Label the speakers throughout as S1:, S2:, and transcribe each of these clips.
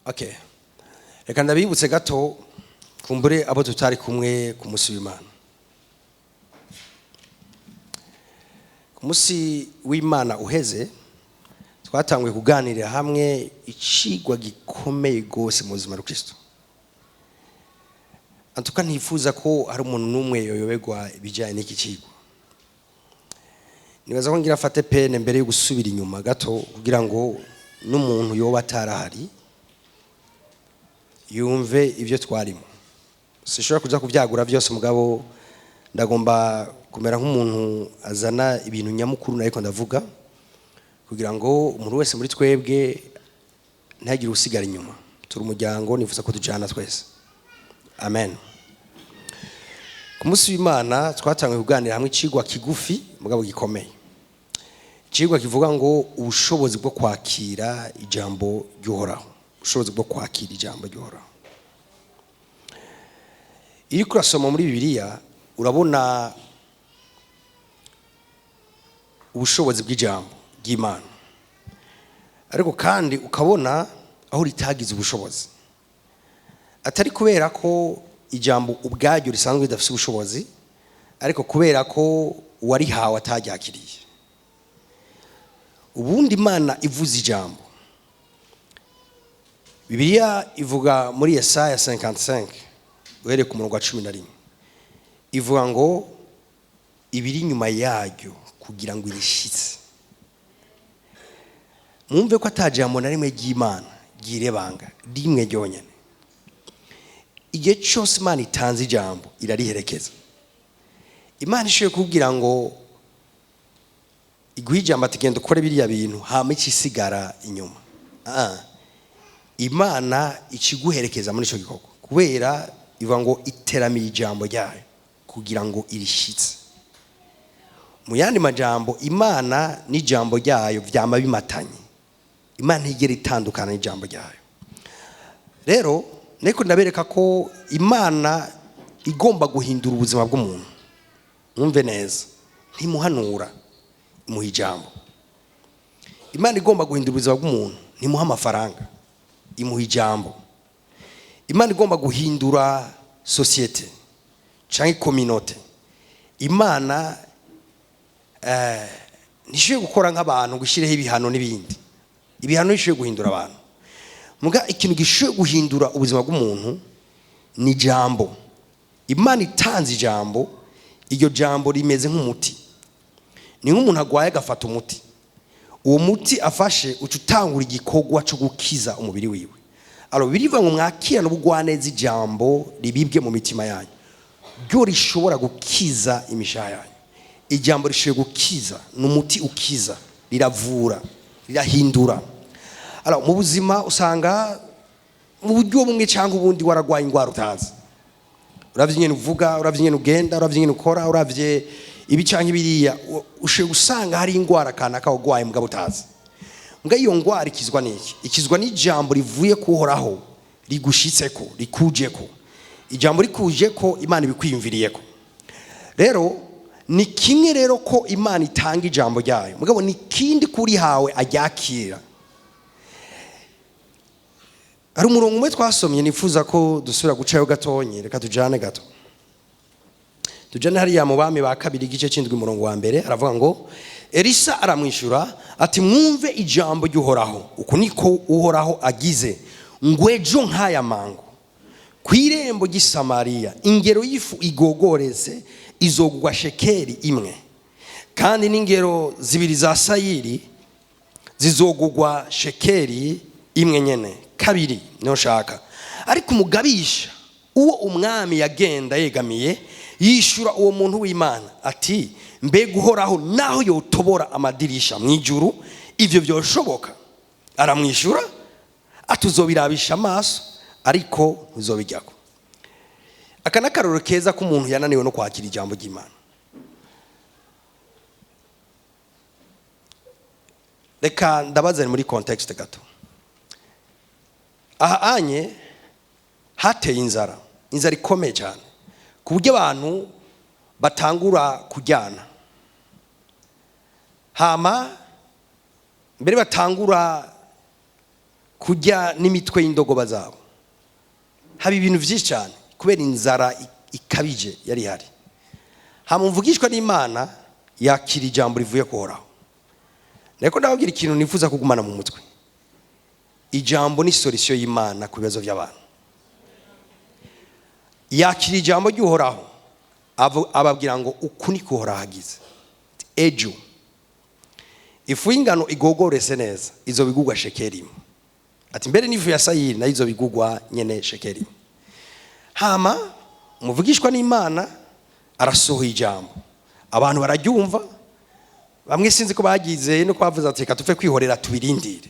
S1: Okay, reka ndabibutse gato kumbure abo tutari kumwe ku munsi w'Imana. Ku munsi w'Imana uheze twatanguye kuganirira hamwe icigwa gikomeye gose mu buzima bwa Kristo. Antuka ntifuza ko hari umuntu n'umwe yoyoberwa ibijyanye n'iki cigwa. Nibaza ko ngira afate pene mbere yo gusubira inyuma gato kugira ngo n'umuntu yoba atarahari yumve ibyo twarimo. Sinshobora kuza kubyagura byose, mugabo ndagomba kumera nk'umuntu azana ibintu nyamukuru ariko ndavuga kugira ngo umuntu wese muri twebwe ntagire usigara inyuma. Turi umuryango, nifuza ko tujyana twese. Amen. Ku munsi w'Imana twatanguye kuganira hamwe icigwa kigufi mugabo gikomeye, icigwa kivuga ngo ubushobozi bwo kwakira ijambo ry'Uhoraho. Ubushobozi bwo kwakira ijambo ry'Uhoraho. Iyo uriko urasoma muri Bibiliya urabona ubushobozi bw'ijambo ry'Imana, ariko kandi ukabona aho ritagize ubushobozi, atari kubera ko ijambo ubwaryo risanzwe ridafite ubushobozi, ariko kubera ko uwarihawe ataryakiriye. Ubundi Imana ivuze ijambo, Bibiliya ivuga muri Yesaya 55 uhereye ku murongo wa 11, ivuga ngo ibiri inyuma yaryo kugira ngo irishitse. Mwumve ko ata jambo na rimwe ry'Imana ryirebanga, rimwe ryonyene. Igihe cyose Imana itanze ijambo irariherekeza. Imana ishoboye kubwira ngo iguhe ijambo ati genda ukore biriya bintu, hama ikisigara inyuma. Imana ikiguherekeza muri ico gikorwa, kubera ivuga ngo iteramiye ijambo ryayo kugira ngo irishitse. Mu yandi majambo, Imana n'ijambo ryayo vyama bimatanye. Imana ntigera itandukana n'ijambo ryayo. Rero niko ndabereka ko Imana igomba guhindura ubuzima bw'umuntu. Mwumve neza, ntimuhanura, imuha ijambo. Imana igomba guhindura ubuzima bw'umuntu, ntimuha amafaranga, imuha ijambo. Imana igomba guhindura société canke communauté, Imana ntishoboye gukora nk'abantu gushyiraho ibihano n'ibindi. Ibihano ntishoboye guhindura abantu. Muga ikintu gishoboye guhindura ubuzima bw'umuntu ni ijambo. Imana itanze ijambo, iryo jambo rimeze nk'umuti. Ni nk'umuntu agwaye agafata umuti. Uwo muti afashe uca utangura igikorwa cyo gukiza umubiri wiwe. Alors birivuga ngo mwakirane ubugwaneza ijambo ribibwe mu mitima yanyu, ryo rishobora gukiza imishaha yanyu. Ijambo rishoboye gukiza, ni umuti ukiza, riravura, rirahindura. Alors mu buzima usanga mu buryo bumwe cyangwa ubundi waragwaye indwara utazi. Uravye ingene uvuga, uravye ingene ugenda, uravye ingene ukora, uravye ibi canke biriya, ushoboye gusanga hari indwara kanaka wagwaye mugabo utazi. Mbwa iyo ndwara ikizwa n'iki? Ikizwa n'ijambo rivuye kuhoraho rigushitseko, rikujeko. Ijambo rikujeko, Imana ibikwiyumviriyeko. Rero ni kimwe rero ko Imana itanga ijambo ryayo, mugabo ni kindi kurihawe aryakira. Hari umurongo umwe twasomye nifuza ko dusubira gucayo gatonye, reka tujane gato. Tujane hariya mu Bami ba Kabiri igice c'indwi umurongo wa mbere, aravuga ngo Elisa aramwishura ati mwumve ijambo ry'Uhoraho, uku niko Uhoraho agize ngo ejo nk'aya mango ku irembo ry'i Samariya ingero y'ifu igogoreze izogwa shekeli imwe, kandi n'ingero zibiri za sayiri zizogugwa shekeli imwe nyene. Kabiri niyo nshaka. Ariko umugabisha uwo umwami yagenda yegamiye yishura uwo muntu w'Imana ati mbega Uhoraho naho yotobora amadirisha mu ijuru ivyo vyoshoboka? Aramwishura ati uzobirabisha amaso ariko ntuzobijyako. Aka ni akarorero keza k'umuntu yananiwe no kwakira ijambo ry'Imana. Reka ndabazane muri context gato. Aha anye hateye inzara, inzara ikomeye cyane, ku buryo abantu batangura kujyana, hama mbere batangura Kurya n'imitwe y'indogoba zabo. Haba ibintu byinshi cyane kubera inzara ikabije yari ihari. Hama umvugishwa n'Imana yakira ijambo rivuye kuhoraho. Ariko ndababwira ikintu nifuza kugumana mu mutwe: ijambo ni solution y'Imana ku bibazo by'abantu. Yakira ijambo ry'Uhoraho, ababwira ngo: "Uku ni kuhoraho agize: ejo ifu y'ingano igogorese neza izo bigugwa shekeri imwe." Ati: "Mbere n'ifu ya sayiri nayo izo bigugwa nyene shekeri imwe." Hama umuvugishwa n'Imana arasohoye ijambo, abantu bararyumva. Bamwe sinzi ko bagizeye no kwavuze ati: "Reka tupfe kwihorera, tubirindire."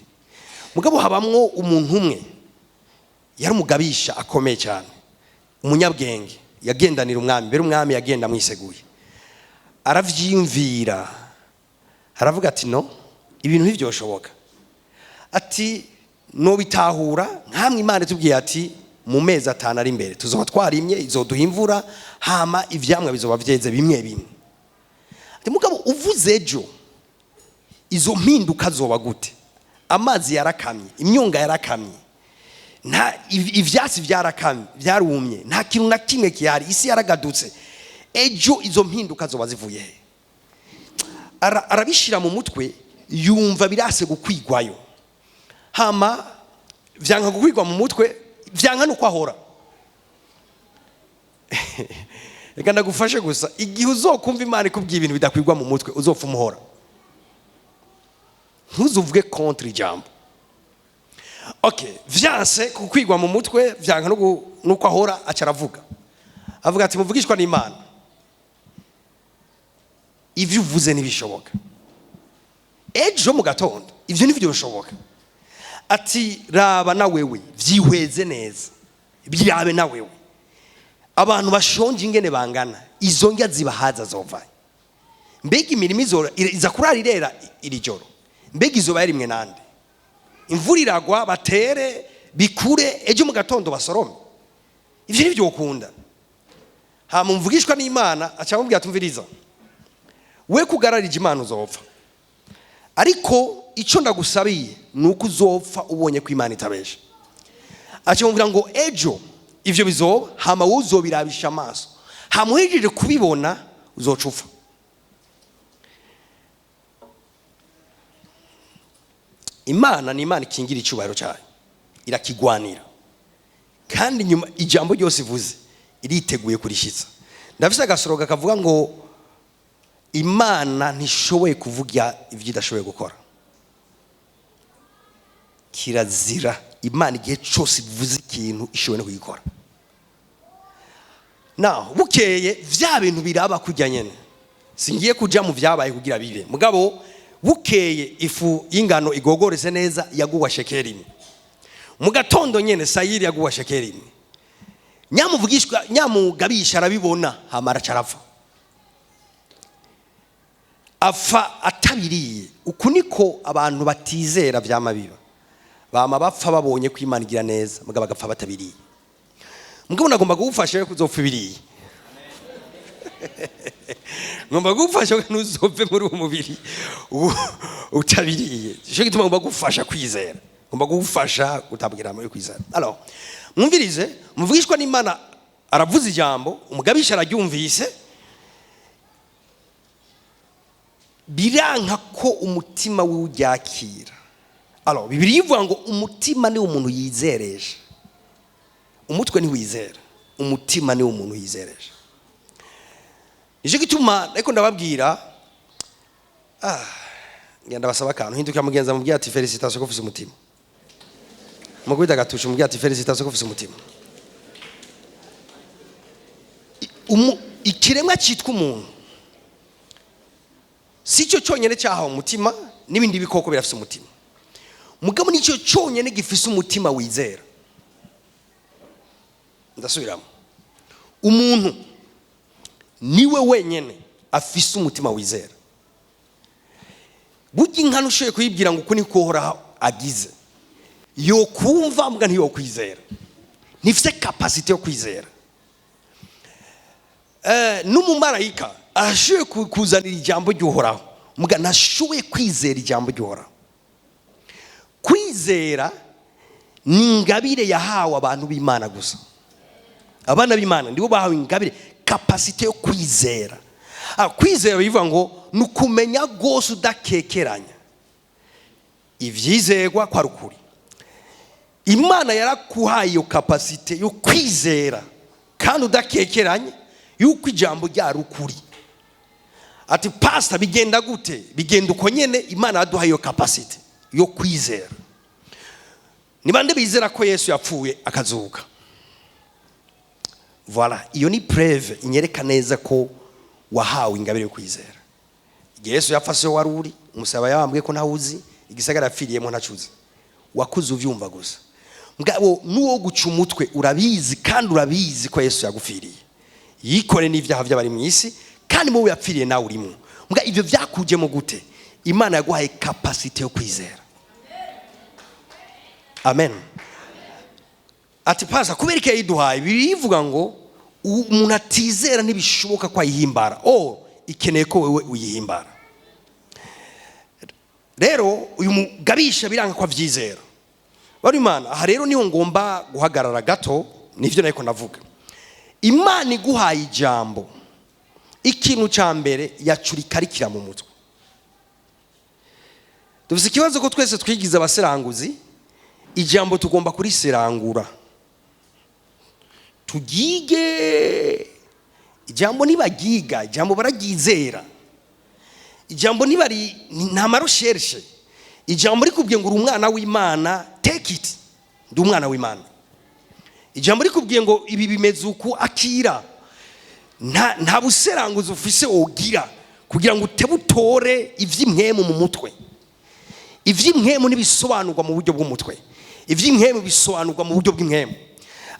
S1: Mugabo habamwo umuntu umwe yari umugabisha akomeye cyane, umunyabwenge, yagendanira umwami. Mbere umwami yagenda amwiseguye. Aravyiyumvira, aravuga ati: "No, ibintu ntivyoshoboka." Ati: "Nobitahura nkamwe Imana itubwiye ati mu mezi 5 ari imbere tuzoba twarimye, izoduha imvura, hama ivyamwa bizoba vyeze bimwe bimwe." Ati: "Mugabo uvuze ejo, izo mpinduka zoba gute? Amazi yarakamye, imyonga yarakamye, nta ivyatsi byarakamye, byarumye, nta kintu na kimwe gihari, isi yaragadutse. Ejo izo mpinduka zoba zivuye he?" Arabishira mu mutwe, yumva birase gukwigwayo. Hama vyanka gukwigwa mu mutwe, vyanka nuko ahora. Reka ndagufashe gusa: igihe uzokumva Imana ikubwiye ibintu bidakwigwa mu mutwe, uzopfa umuhora. Ntuzuvuge contre ijambo. Okay, vyanse kukwigwa mu mutwe, vyanka nuko ahora, aca aravuga, avuga ati: "Muvugishwa n'Imana, ivyo uvuze ntibishoboka. Ejo mu gatondo ivyo ntivyoshoboka." Ati: "Raba na wewe, vyihweze neza, birabe na wewe, abantu bashonje ingene bangana, izo ndya zibahaza zovaye? Mbega imirimo iza kurara irera iri joro? Mbega izoba yarimwe nande? Imvura iragwa, batere bikure, ejo mu gatondo basorome? Ivyo ntivyokunda." Hama umvugishwa n'Imana aca amubwira ati: "Umviriza, we kugararije Imana uzopfa, ariko icyo ndagusabiye ni uko uzopfa ubonye ko Imana itabesha." Aca amubwira ngo: "Ejo ivyo bizoba, hama wowe uzobirabisha amaso, hama uhejeje kubibona uzoca upfa." Imana ni Imana ikingira icyubahiro cyayo, irakigwanira, kandi nyuma ijambo ryose ivuze iriteguye kurishyitsa. Ndafise agasoroga kavuga ngo: "Imana ntishoboye kuvuga ibyo idashoboye gukora." Kirazira. Imana igihe cyose ivuze ikintu, ishoboye no kugikora. Naho bukeye vya bintu biraba kujya nyene. Singiye kuja mu vyabaye kugira bibe, mugabo bukeye ifu y'ingano igogorese neza yaguwa shekeri imwe. Mu gatondo nyene sayiri yaguwa shekeri imwe. Nyamuvugishwa, nyamugabisha arabibona, hama araca arapfa, apfa atabiriye. Uku niko abantu batizera vyama biba: bama bapfa babonye ko Imana igira neza, mugabo bagapfa batabiriye. Mugabo nagomba kugufasha yo kuzopfa ibiriye. Ngomba kugufasha ko ntuzopfe muri uwo mubiri utabiriye. Cyo gituma ngomba kugufasha kwizera, ngomba kugufasha gutabwira yo kwizera. Alors mwumvirize: muvugishwa n'Imana aravuze ijambo, umugabisha araryumvise, biranka ko umutima wiwe uryakira. Alors Bibiliya ivuga ngo umutima ni umuntu yizeresha, umutwe ntiwizera, umutima ni umuntu yizeresha. Nicyo gituma ariko ndababwira, ngenda ndabasaba akantu. Hindukira mugenzi, amubwira ati: "Félicitations ko ufise umutima." Mukubita agatusha, umubwira ati: "Félicitations ko ufise umutima." Ikiremwa cyitwa umuntu si cyo cyonyine cyahawe umutima, n'ibindi bikoko birafise umutima, mugabo nicyo cyonyine gifise umutima wizera. Ndasubiramo: umuntu niwe wenyine afise umutima wizera. Burya inka ntushoboye kuyibwira ngo uku niko Uhoraho agize, yokumva mbwa ntiyokwizera, ntifise capacité yo kwizera. N'umumarayika arashoboye kuzanira ijambo ry'Uhoraho, mbwa ntashoboye kwizera ijambo ry'Uhoraho. Kwizera Ni ingabire yahawe abantu b'Imana gusa. Abana b'Imana nibo bahawe ingabire, capacité yo kwizera. Kwizera bivuga ngo ni ukumenya rwose udakekeranya ivyizerwa kwa rukuri. Imana yarakuhaye iyo capacité yo kwizera kandi udakekeranye yuko ijambo ryari ukuri. Ati: "Pastor, bigenda gute?" Bigenda uko nyene. Imana yaduhaye iyo capacité yo kwizera. Ni bande bizera ko Yesu yapfuye akazuka? Voilà, iyo ni preuve inyereka neza ko wahawe ingabire yo kwizera. Igihe Yesu yapfa siho wari uri, umusaraba yabambwe ko ntawuzi, igisagara yapfiriyemo ntacuzi, wakuze uvyumva gusa. Mugabo n'uwo guca umutwe urabizi, kandi urabizi ko Yesu yagupfiriye, yikore n'ibyaha by'abari mu isi, kandi mubo yapfiriye nawe urimo. Mbwa ibyo byakujemo gute? Imana yaguhaye capacité yo kwizera. Amen. Ati: "Pastor, kubera ko yayiduhaye?" Birivuga ngo umuntu atizera ntibishoboka ko ayihimbara. Oh, ikeneye ko wewe uyihimbara. Rero uyu mugabisha biranga ko avyizera. Bari Imana, aha rero niho ngomba guhagarara gato. Nivyo nariko ndavuga. Imana iguhaye ijambo, ikintu cya mbere yacurikarikira mu mutwe. Dufite ikibazo ko twese twigize abaseranguzi. Ijambo tugomba kuriserangura, turyige. Ijambo ntibaryiga, ijambo bararyizera. Ijambo ntibari, nta ma recherche. Ijambo rikubwiye ngo uri umwana w'Imana, take it, ndi umwana w'Imana. Ijambo rikubwiye ngo ibi bimeze uku, akira. Nta buseranguzi ufise wogira kugira ngo utebe utore ivy'impwemu mu mutwe. Ivy'impwemu ntibisobanurwa mu buryo bw'umutwe, ivy'impwemu bisobanurwa mu buryo bw'impwemu.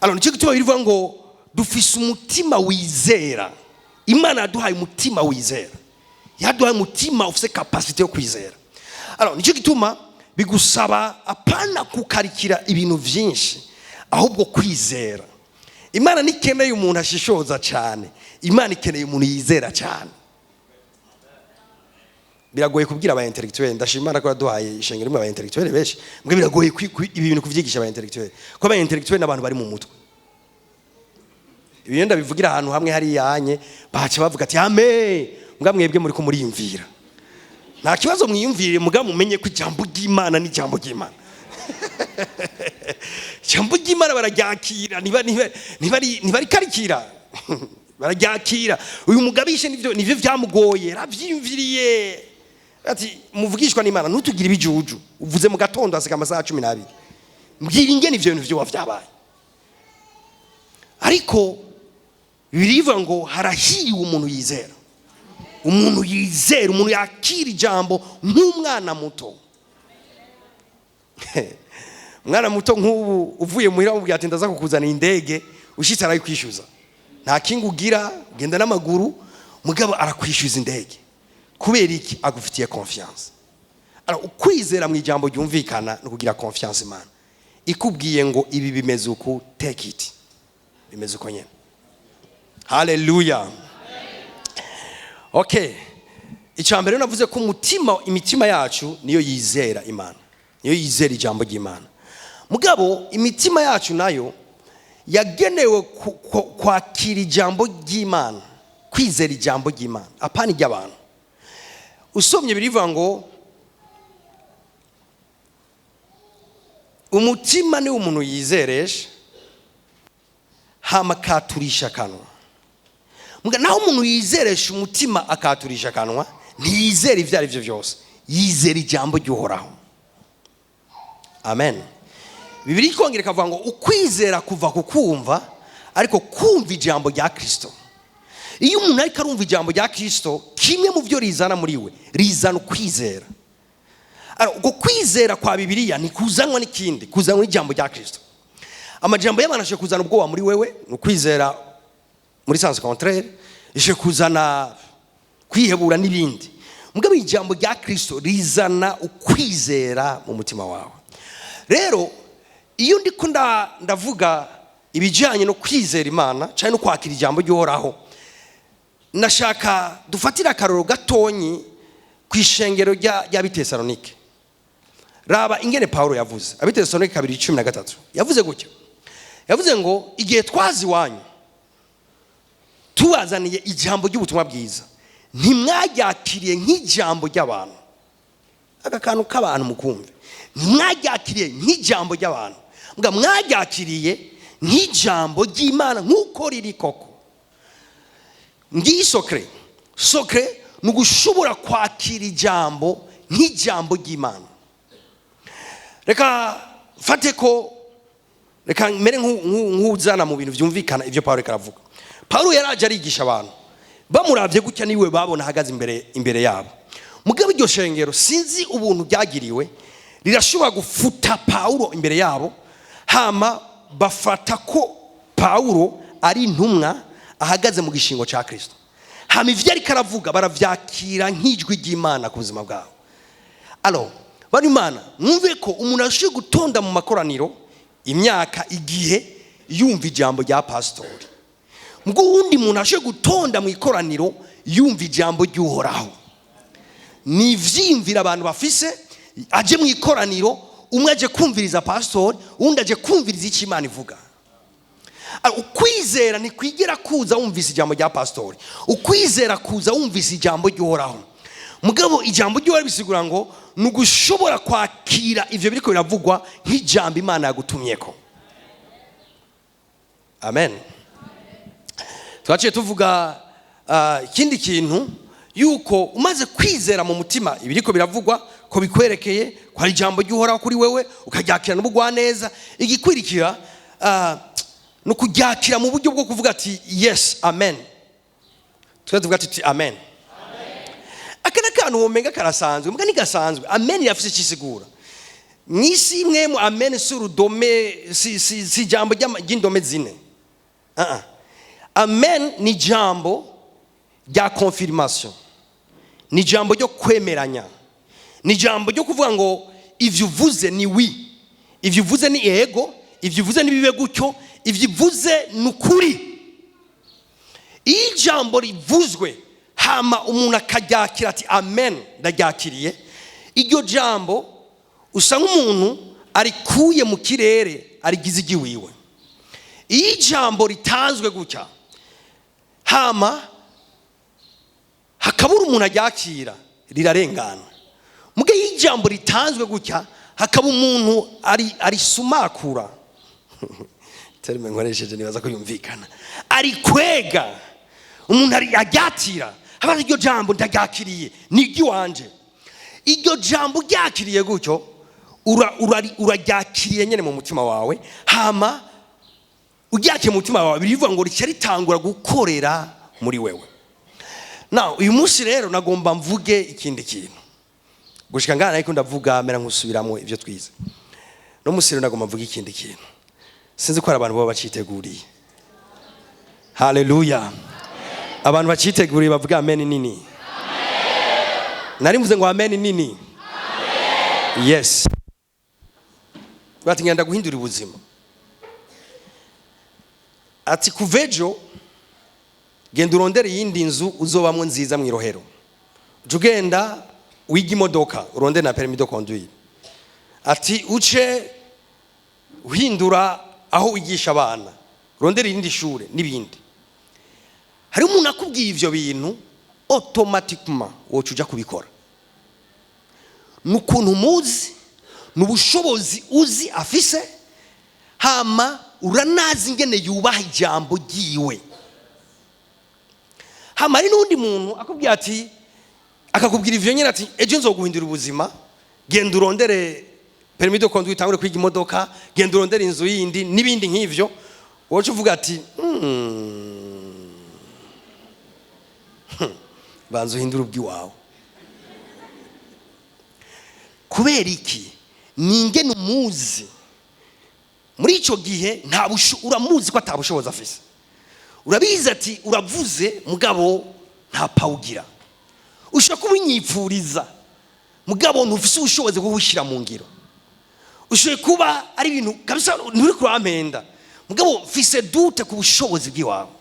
S1: Alors nicyo gituma bivuga ngo dufise umutima wizera. Imana yaduhaye umutima wizera, yaduhaye umutima ufise capacité yo kwizera. Alors nicyo gituma bigusaba apana kukarikira ibintu vyinshi, ahubwo kwizera. Imana ntikeneye umuntu ashishoza cyane, Imana ikeneye umuntu yizera cyane. Biragoye kubwira aba intellectuel. Ndashima Imana ko yaduhaye ishengero rimwe aba intellectuel benshi. Mbwe biragoye ibi bintu kuvyigisha aba intellectuel, ko aba intellectuel n'abantu bari mu mutwe. Ibintu ndabivugira ahantu hamwe hariya anye baca bavuga ati ame. Mbwa mwebwe muri ko muriyumvira, nta kibazo, mwiyumvire. Muga mumenye ko ijambo ry'Imana ni ijambo ry'Imana. Ijambo ry'Imana bararyakira, ntibarikarikira, bararyakira. Uyu mugabishe nivyo vyamugoye, yaravyiyumviriye ati: "Muvugishwa n'Imana, ntutugire ibijuju. Uvuze mu gatondo, hasiga amasaha 12, mbwira ingene ivyo bintu vyoba vyabaye." Ariko birivuga ngo harahiwe umuntu yizera, umuntu yizera, umuntu yakira ijambo nk'umwana muto. Umwana muto nk'ubu uvuye muhira umubwira ati: "Ndaza kukuzanira indege," ushitse arayikwishyuza. Nta kinga ugira, ugenda n'amaguru, mugabo arakwishyuza indege. Kubera iki? Agufitiye confiance. Alors, ukwizera mu ijambo ryumvikana ni ukugira confiance. Imana ikubwiye ngo ibi bimeze uku, take it, bimeze uko nyine. Haleluya. Okay, icya mbere navuze ko umutima, imitima yacu niyo yizera Imana, niyo yizera ijambo ry'Imana. Mugabo imitima yacu nayo yagenewe kwakira ijambo ry'Imana, kwizera ijambo ry'Imana, apana iry'abantu. Usomye birivuga ngo umutima niwo umuntu yizeresha, hama akaturisha akanwa. Naho umuntu yizeresha umutima akaturisha akanwa, ntiyizera ibyo ari byo byose, yizera ijambo ry'Uhoraho. Amen. Bibiri ikongera ikavuga ngo ukwizera kuva ku kumva, ariko kumva ijambo rya Kirisito. Iyo umuntu ariko arumva ijambo rya Kirisito, kimwe mu byo rizana muri we, rizana ukwizera. Alors, uko kwizera kwa Bibiliya ntikuzanwa n'ikindi, kuzanwa n'ijambo rya Kirisito. Amajambo y'abantu ashobora kuzana ubwoba muri wewe, ni ukwizera muri sens contraire, ishobora kuzana kwihebura n'ibindi. Mugabo ijambo rya Kirisito rizana ukwizera mu mutima wawe. Rero iyo ndiko ndavuga ibijyanye no kwizera Imana cyangwa no kwakira ijambo ry'Uhoraho, nashaka dufatire akaroro gatonyi ku ishengero ry'Abitesalonike. Raba ingene Pawulo yavuze, Abitesalonike 2:13, yavuze gutya, yavuze ngo: "Igihe twaza iwanyu tubazaniye ijambo ry'ubutumwa bwiza, ntimwaryakiriye nk'ijambo ry'abantu." Aka kantu k'abantu mukumve: ntimwaryakiriye nk'ijambo ry'abantu, mbwa mwaryakiriye nk'ijambo ry'Imana nk'uko riri koko. Ngiyi secret. Secret ni ugushobora kwakira ijambo nk'ijambo ry'Imana. Reka mfate ko, reka mere nk'uzana mu bintu byumvikana ibyo Pawulo ariko aravuga. Pawulo yaraje arigisha abantu, bamuravye gutya niwe babona ahagaze imbere yabo. Mugabo iryo shengero, sinzi ubuntu byagiriwe, rirashobora gufuta Pawulo imbere yabo, hama bafata ko Pawulo ari intumwa ahagaze mu gishingo cya Kristo, hama ivyo ariko aravuga baravyakira nk'ijwi ry'Imana ku buzima bwabo. Alors, bano Imana, mwumve ko umuntu ashoboye gutonda mu makoraniro imyaka, igihe yumva ijambo rya pasitori, mbwo uwundi muntu ashoboye gutonda mu ikoraniro yumva ijambo ry'Uhoraho. Ni ivyiyumviro abantu bafise. Aje mu ikoraniro, umwe aje kumviriza pasitori, uwundi aje kumviriza icyo Imana ivuga. Ukwizera ntikwigera kuza wumvise ijambo rya pasitori, ukwizera kuza wumvise ijambo ry'Uhoraho. Mugabo ijambo ry'Uhoraho bisigura ngo ni ugushobora kwakira ivyo biriko biravugwa nk'ijambo Imana yagutumyeko. Amen. Twaciye tuvuga ikindi kintu, yuko umaze kwizera mu mutima ibiriko biravugwa ko bikwerekeye, ko ari ijambo ry'Uhoraho kuri wewe, ukaryakira n'ubugwaneza, igikwirikira ni ukuryakira mu buryo bwo kuvuga ati: "Yes, amen." Twe tuvuga tuti: "Amen." Aka ni akantu womenga karasanzwe, mbwa ntigasanzwe. Amen irafise icyo isigura mu isi imwe mu. Amen si urudome, si ijambo ry'indome zine. Ah, ah. Amen ni ijambo rya confirmation, ni ijambo ryo kwemeranya, ni ijambo ryo kuvuga ngo ivyo uvuze ni oui, ivyo uvuze ni ego, ivyo uvuze ni bibe gutyo, ivyo uvuze ni ukuri. Iyo ijambo rivuzwe, hama umuntu akaryakira ati: "Amen, ndaryakiriye," iryo jambo usa nk'umuntu arikuye mu kirere, arigize igiwiwe. Iyo ijambo ritanzwe gutya, hama hakabura umuntu aryakira, rirarengana. Muge iyo ijambo ritanzwe gutya, hakaba umuntu arisumakura, terme nkoresheje nibaza ko yumvikana, ari kwega, umuntu aryatira, haba iryo jambo ndaryakiriye, ni iry'iwanje. Iryo jambo uryakiriye gutyo, uraryakiriye nyine mu mutima wawe. Hama uryakiriye mu mutima wawe, birivuga ngo rica ritangura gukorera muri wewe. Now, uyu munsi rero nagomba mvuge ikindi kintu. Gushika ngana ariko ndavuga mera nkusubiramo ibyo twize. No munsi rero nagomba mvuge ikindi kintu. Sinzi ko hari abantu baba baciteguriye. Haleluya! Abantu baciteguriye bavuga amen nini. Nari mvuze ngo amen nini. Yes. Bati: "Ngenda guhindura ubuzima." Ati: "Kuva ejo genda urondere iyindi nzu uzobamwo nziza mu Irohero, uca ugenda wiga imodoka, urondere na permis de conduire." Ati: "Uce uhindura aho wigisha abana, urondere irindi shure n'ibindi." Hari umuntu akubwiye ivyo bintu, automatiquement woca uja kubikora. Ni ukuntu umuzi, ni ubushobozi uzi afise, hama uranazi ingene yubaha ijambo ryiwe. Hama hari n'undi muntu akubwira ati, akakubwira ivyo nyine, ati: "Ejo nzoguhindura ubuzima, genda urondere permis de conduire, utangure kwiga imodoka, genda urondere inzu yindi," n'ibindi nk'ivyo. Woca uvuga ati: Banza uhindure ubw'iwawe." Kubera iki? Ni ingene umuzi muri icyo gihe. Nta uramuzi ko atabushobozi afise, urabizi ati uravuze mugabo nta pawugira, ushobora kubinyipfuriza mugabo ntufise ubushobozi bwo gushyira mu ngiro. Ushoboye kuba ari ibintu kabisa nturi kurampenda, mugabo mfise doute ku bushobozi bw'iwawe.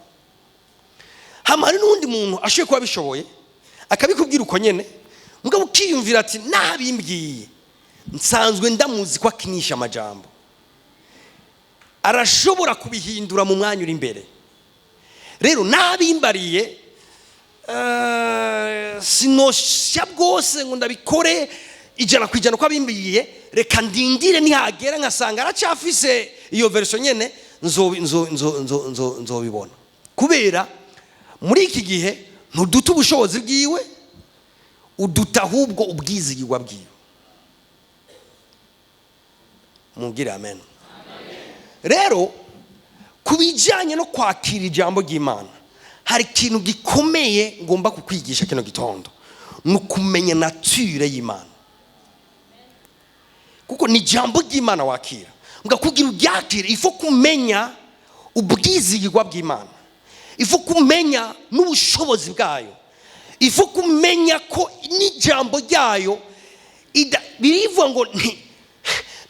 S1: Hama hari n'undi muntu ashoboye kuba abishoboye, akabikubwira uko nyene, mugabo ukiyumvira ati nabimbwiye. Nsanzwe ndamuzi ko akinisha amajambo, arashobora kubihindura mu mwanya uri imbere. Rero nabimbariye, sinosha bwose ngo ndabikore 100% ko abimbiriye. Reka ndindire, nihagera nkasanga aracyafise iyo version nyene, nzobibona, kubera muri iki gihe ntuduta ubushobozi bwiwe, uduta ahubwo ubwizigirwa bwiwe. Mubwire amen. Rero ku bijyanye no kwakira ijambo ry'Imana, hari ikintu gikomeye ngomba kukwigisha kino gitondo, ni ukumenya nature y'Imana, kuko ni ijambo ry'Imana wakira. Mbwa kugira uryakire, il faut kumenya ubwizigirwa bw'Imana, il faut kumenya n'ubushobozi bwayo, il faut kumenya ko n'ijambo ryayo birivuga ngo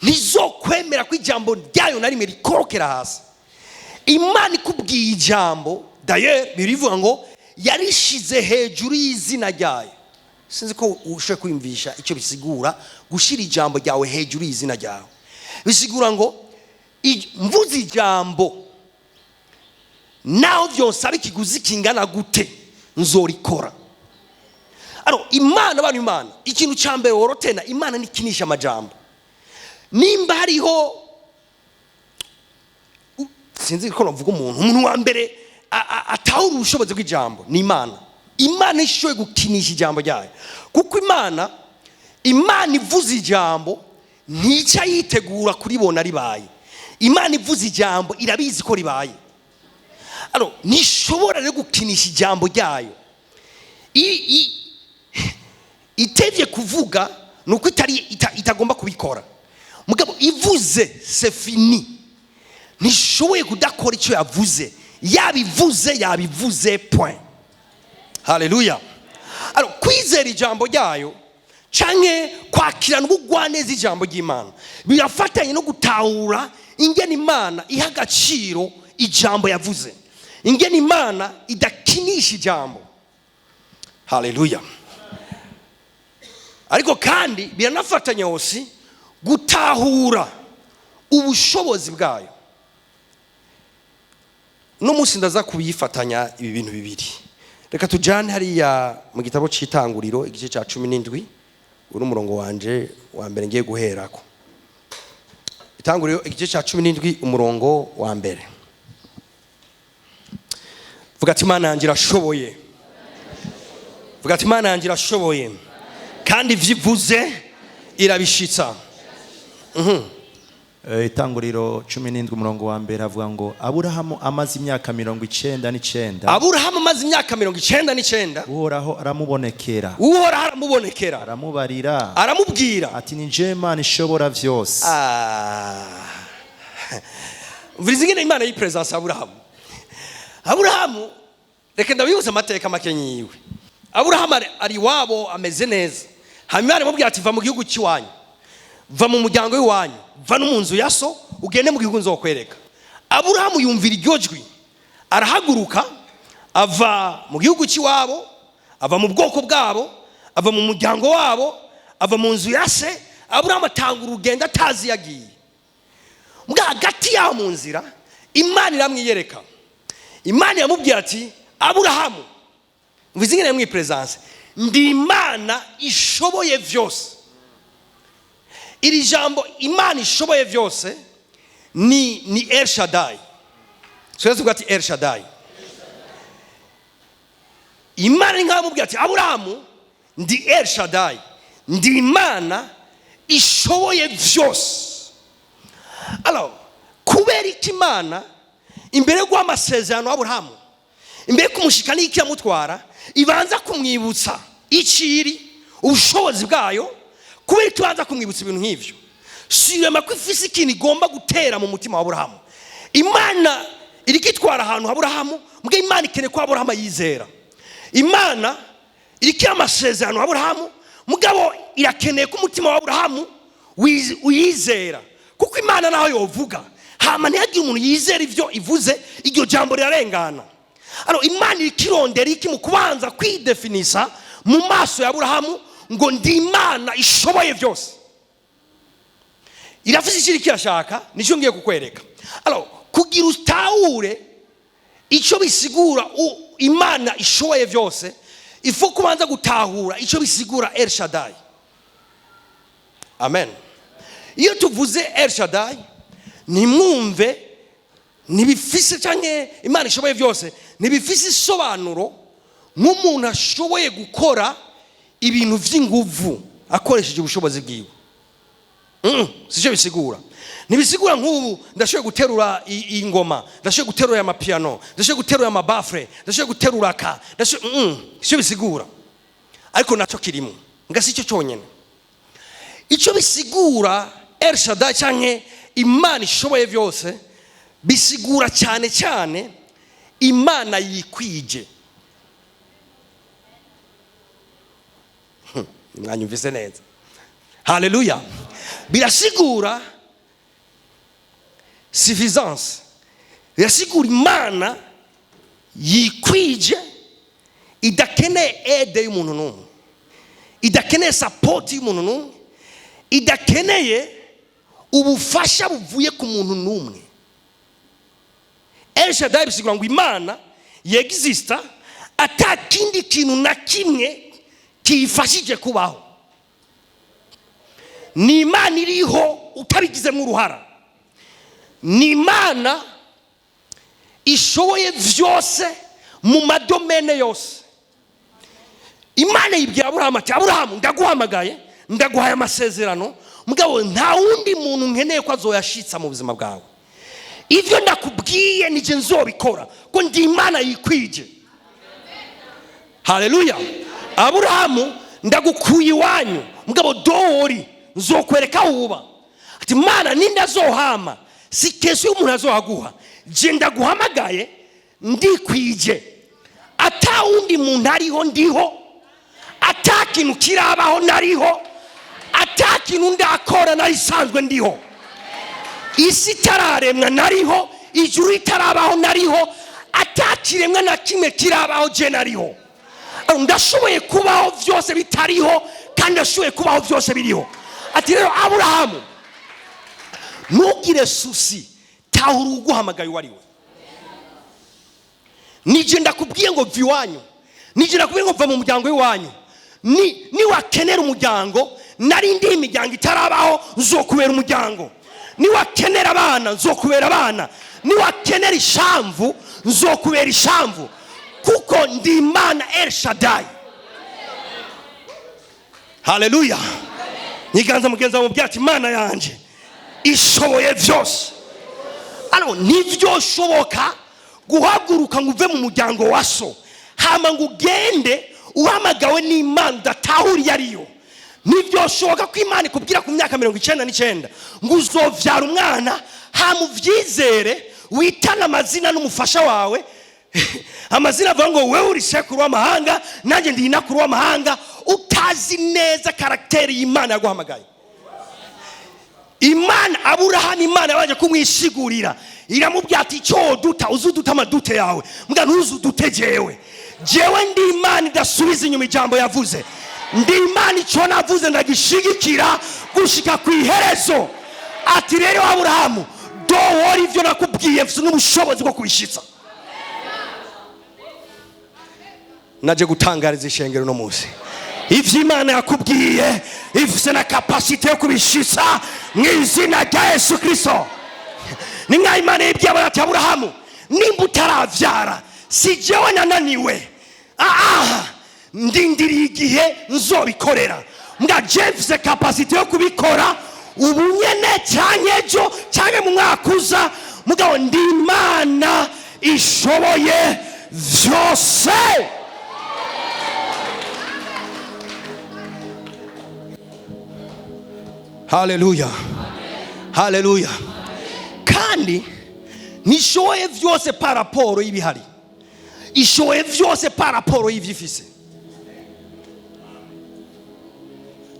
S1: ntizokwemera ko ijambo ryayo na rimwe rikorokera hasi. Imana ikubwiye ijambo, d'ailleurs birivuga ngo yarishize hejuru y'izina ryayo. Sinzi ko ushoboye kwiyumvisha icyo bisigura gushyira ijambo ryawe hejuru y'izina ryawe. Bisigura ngo mvuze ijambo, naho byose ikiguzi kingana gute, nzorikora. Alors Imana, abantu, Imana, ikintu cya mbere worotena, Imana ntikinisha amajambo. Nimba hariho sinzi ko navuga umuntu wa mbere atahura ubushobozi bw'ijambo, ni Imana. Imana ishoboye gukinisha ijambo ryayo, kuko Imana ivuze ijambo, ntica yitegura kuribona ribaye. Imana ivuze ijambo, irabizi ko ribaye. Alors ntishobora rero gukinisha ijambo ryayo. Itevye kuvuga ni uko itari itagomba kubikora. Mugabo ivuze, c'est fini, ntishoboye kudakora icyo yavuze. Yabivuze, yabivuze, point. Haleluya. Alors kwizera ijambo ryayo canke kwakirana ubugwaneza ijambo ry'Imana birafatanye no gutahura ingene Imana iha agaciro ijambo yavuze, ingene Imana idakinisha ijambo. Haleluya. Ariko kandi biranafatanya hose gutahura ubushobozi bwayo. Uno munsi ndaza kubifatanya ibi bintu bibiri. Reka tujyane hariya mu gitabo cy'Itanguriro, igice cya 17. Uri umurongo wanje wa mbere ngiye guherako. Itanguriro, igice cya 17, umurongo wa mbere. Vuga ati: "Imana yanjye irashoboye." Vuga ati: "Imana yanjye irashoboye, kandi ivyo ivuze irabishitsa."
S2: Itanguriro 17, umurongo wa mbere, avuga ngo: Aburahamu amaze imyaka 99,
S1: Aburahamu amaze imyaka 99,
S2: Uhoraho aramubonekera,
S1: Uhoraho aramubonekera,
S2: aramubarira,
S1: aramubwira,
S2: ati: "Ni jewe Imana ishobora vyose."
S1: Ah. Mviriza ingene Imana yipresence Aburahamu. Aburahamu, reka ndabibutsa amateka make yiwe. Aburahamu ari iwabo, ameze neza. Hanyuma Imana imubwira ati: "Va mu gihugu cy'iwanyu, va mu muryango w'iwanyu, va no mu nzu ya so, ugende mu gihugu nzokwereka." Aburahamu yumvira iryo jwi, arahaguruka, ava mu gihugu cy'iwabo, ava mu bwoko bwabo, ava mu muryango wabo, ava mu nzu ya se. Aburahamu atanga urugendo atazi iyo agiye. Mbwa hagati yaho mu nzira, Imana iramwiyereka. Imana iramubwira ati: "Aburahamu," mvuze ingene yamwipresence, "ndi Imana ishoboye vyose." Iri jambo Imana ishoboye byose ni El Shaddai. Twese tuvuga ati: "El Shaddai." Imana ni nkaho ati: "Aburahamu, ndi El Shaddai, ndi Imana ishoboye byose." Alors kubera iki Imana, imbere yo guha amasezerano Aburahamu, imbere yo kumushika n'iki yamutwara, ibanza kumwibutsa iciri ubushobozi bwayo? Kubera ko ibanza kumwibutsa ibintu nk'ivyo, sirema ko ifise ikintu igomba gutera mu mutima wa Aburahamu. Imana iriko itwara ahantu Aburahamu, mbwe Imana ikeneye ko Aburahamu ayizera. Imana iriko amasezerano Aburahamu, mugabo irakeneye ko umutima wa Aburahamu uyizera, kuko Imana naho yovuga hama ntihagire umuntu yizera ivyo ivuze, iryo jambo rirarengana. Alors Imana iriko irondera iki mu kubanza kwidefinisa mu maso ya Aburahamu ngo: "Ndi Imana ishoboye byose"? Irafise icyo iriko irashaka, nicyo ngiye kukwereka. Alors, kugira utahure icyo bisigura Imana ishoboye byose, ifu kubanza gutahura icyo bisigura El Shaddai. Amen. Iyo tuvuze El Shaddai, ntimwumve ntibifise, cyangwa Imana ishoboye byose, ntibifise isobanuro nk'umuntu ashoboye gukora ibintu by'inguvu akoresheje ubushobozi bwiwe. Si cyo bisigura. Ntibisigura nk'ubu ndashoboye guterura ingoma, ndashoboye guterura amapiyano, ndashoboye guterura amabafure, ndashoboye guterura aka, ndashoboye. Si cyo bisigura, ariko nacyo kirimo nga si cyo cyonyine. Icyo bisigura El Shaddai cyangwa Imana ishoboye byose, bisigura cyane cyane Imana yikwije. Mwanyumvise neza? Haleluya. Birasigura suffisance, birasigura Imana yikwije, idakeneye aide y'umuntu n'umwe, idakeneye support y'umuntu n'umwe, idakeneye ubufasha buvuye ku muntu n'umwe. El Shaddai bisigura ngo Imana yexista ata kindi kintu na kimwe kiyifashije kubaho. Ni Imana iriho utabigizemo uruhara, ni Imana ishoboye byose mu madomene yose. Imana yibwira Aburahamu ati: "Aburahamu, ndaguhamagaye, ndaguhaye amasezerano, mugabo nta wundi muntu nkeneye ko azoyashitsa mu buzima bwawe. Ibyo ndakubwiye nije nzobikora, ko ndi Imana yikwije." Haleluya. "Aburahamu, ndagukuye iwanyu, mugabo dowori nzokwereka aho uba." Ati: "Mana, ninde azohama?" Si keso y'umuntu azohaguha, je ndaguhamagaye ndikwije, ata wundi muntu ariho ndiho, ata kintu kirabaho nariho, ata kintu ndakora narisanzwe ndiho, isi itararemwa nariho, ijuru ritarabaho nariho, ata kiremwa na kimwe kirabaho je nariho. Ndashoboye kubaho byose bitariho, kandi ndashoboye kubaho byose biriho. Ati: "Rero Aburahamu, ntugire souci, tahura uguhamagaye uwo ari we. Nije ndakubwiye ngo va iwanyu, nije ndakubwiye ngo va mu muryango w'iwanyu. Niwakenera umuryango, nari ndi imiryango itarabaho, nzokubera umuryango. Niwakenera abana, nzokubera abana. Niwakenera ishamvu, nzokubera ishamvu, kuko ndi Imana El Shaddai." Haleluya. Nyiganza mugenzi wawe, mubwira ati: "Imana yanjye ishoboye byose." Ano ntibyoshoboka guhaguruka ngo uve mu muryango wa so, hama ngo ugende uhamagawe n'Imana udatahura iyo ariyo. Ntibyoshoboka ko Imana ikubwira ku myaka 99 ngo uzovyara umwana, hama uvyizere, witane amazina n'umufasha wawe, amazina avuga ngo wewe uri sekuru w'amahanga, nanjye ndi inakuru w'amahanga, utazi neza caractère y'Imana yaguhamagaye. Imana, Aburahamu, Imana yabanje kumwisigurira, iramubwira ati: "Icyo duta uzuduta amadute yawe, mbwa ntuzudute jewe. Jewe ndi Imana idasubiza inyuma ijambo yavuze, ndi Imana icyo navuze ndagishigikira gushika ku iherezo." Ati: "Rero Aburahamu, dowora, ibyo nakubwiye mfite n'ubushobozi bwo kubishitsa." Naje gutangariza ishengero no munsi: ivyo Imana yakubwiye ifise na capacité yo kubishitsa, mu izina rya Yesu Kristo. Ni nkaho Imana yibwiye ati: "Aburahamu, nimba utaravyara, si jewe nananiwe, aha ndindiriye igihe nzobikorera. Mbwa je mfise capacité yo kubikora ubu nyene, canke ejo, canke mu mwaka uza, mugabo ndi Imana ishoboye vyose." Haleluya, haleluya. Kandi ntishoboye vyose par rapport y'ibihari, ishoboye vyose par rapport y'ivyifise.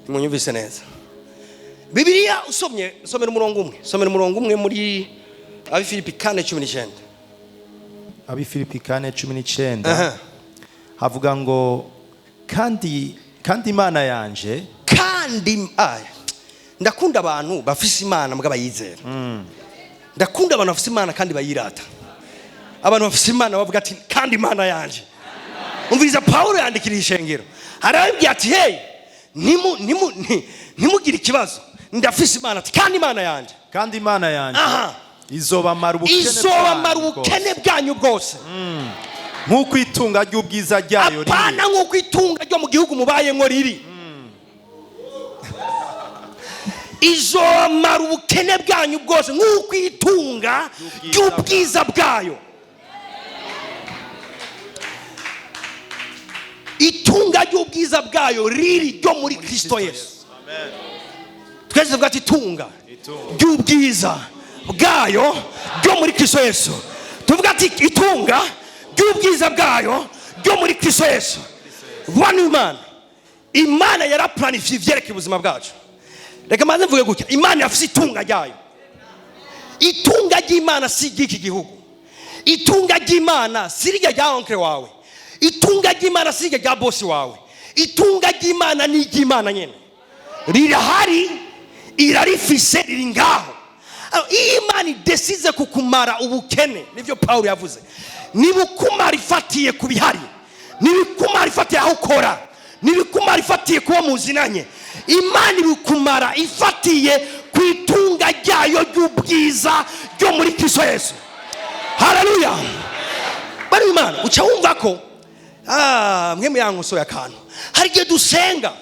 S1: Munyumvise neza. Bibiliya usomye, somera umurongo umwe, somera umurongo umwe muri Abifilipi 4:19.
S2: Abifilipi 4:19. Havuga ngo: kandi Imana yanje
S1: Kandi aya. Ndakunda abantu bafise Imana mbwa bayizera. Ndakunda abantu bafise Imana kandi bayirata, abantu bafise Imana bavuga ati: "Kandi Imana yanje." Umviriza, Pawulo yandikira ishengero, arababwira ati: "Hey, ntimugire ikibazo, ndafise Imana." Ati: "Kandi Imana yanje."
S2: Kandi Imana yanjye izobamara ubukene
S1: izobamara
S2: bwanyu
S1: ubukene
S2: bwose.
S1: bwanyu bwose.
S2: Nk'uko itunga ry'ubwiza ryayo riri.
S1: Apana nk'uko itunga ryo mu gihugu mubayemo riri. Izomara ubukene bwanyu bwose nk'uko itunga ry'ubwiza bwayo. Itunga ry'ubwiza bwayo riri ryo muri Kristo Yesu. Twese tuvuga ati: "Itunga ry'ubwiza bwayo ryo muri Kristo Yesu." Tuvuga ati: "Itunga ry'ubwiza bwayo ryo muri Kristo Yesu." Bana, Imana yaraplanifye ivyerekeye ubuzima bwacu. Reka maze mvuge gutya: Imana yafise itunga ryayo. Itunga ry'Imana si iry'iki gihugu. Itunga ry'Imana si rirya rya oncle wawe. Itunga ry'Imana si rirya rya bosi wawe. Itunga ry'Imana ni iry'Imana nyene, rirahari, irarifise, riri ngaho. Alors, iyo Imana idesize kukumara ubukene, nivyo Pawulo yavuze, nibukumara ifatiye ku bihari, nibikumara ifatiye aho ukora, nibikumara ifatiye kuba muzinanye. Imana ibikumara ifatiye ku itunga ryayo ry'ubwiza ryo muri Kristo Yesu. Haleluya! Bari Imana, uca wumva ko mwe muyankosoye akantu. Hari igihe dusenga,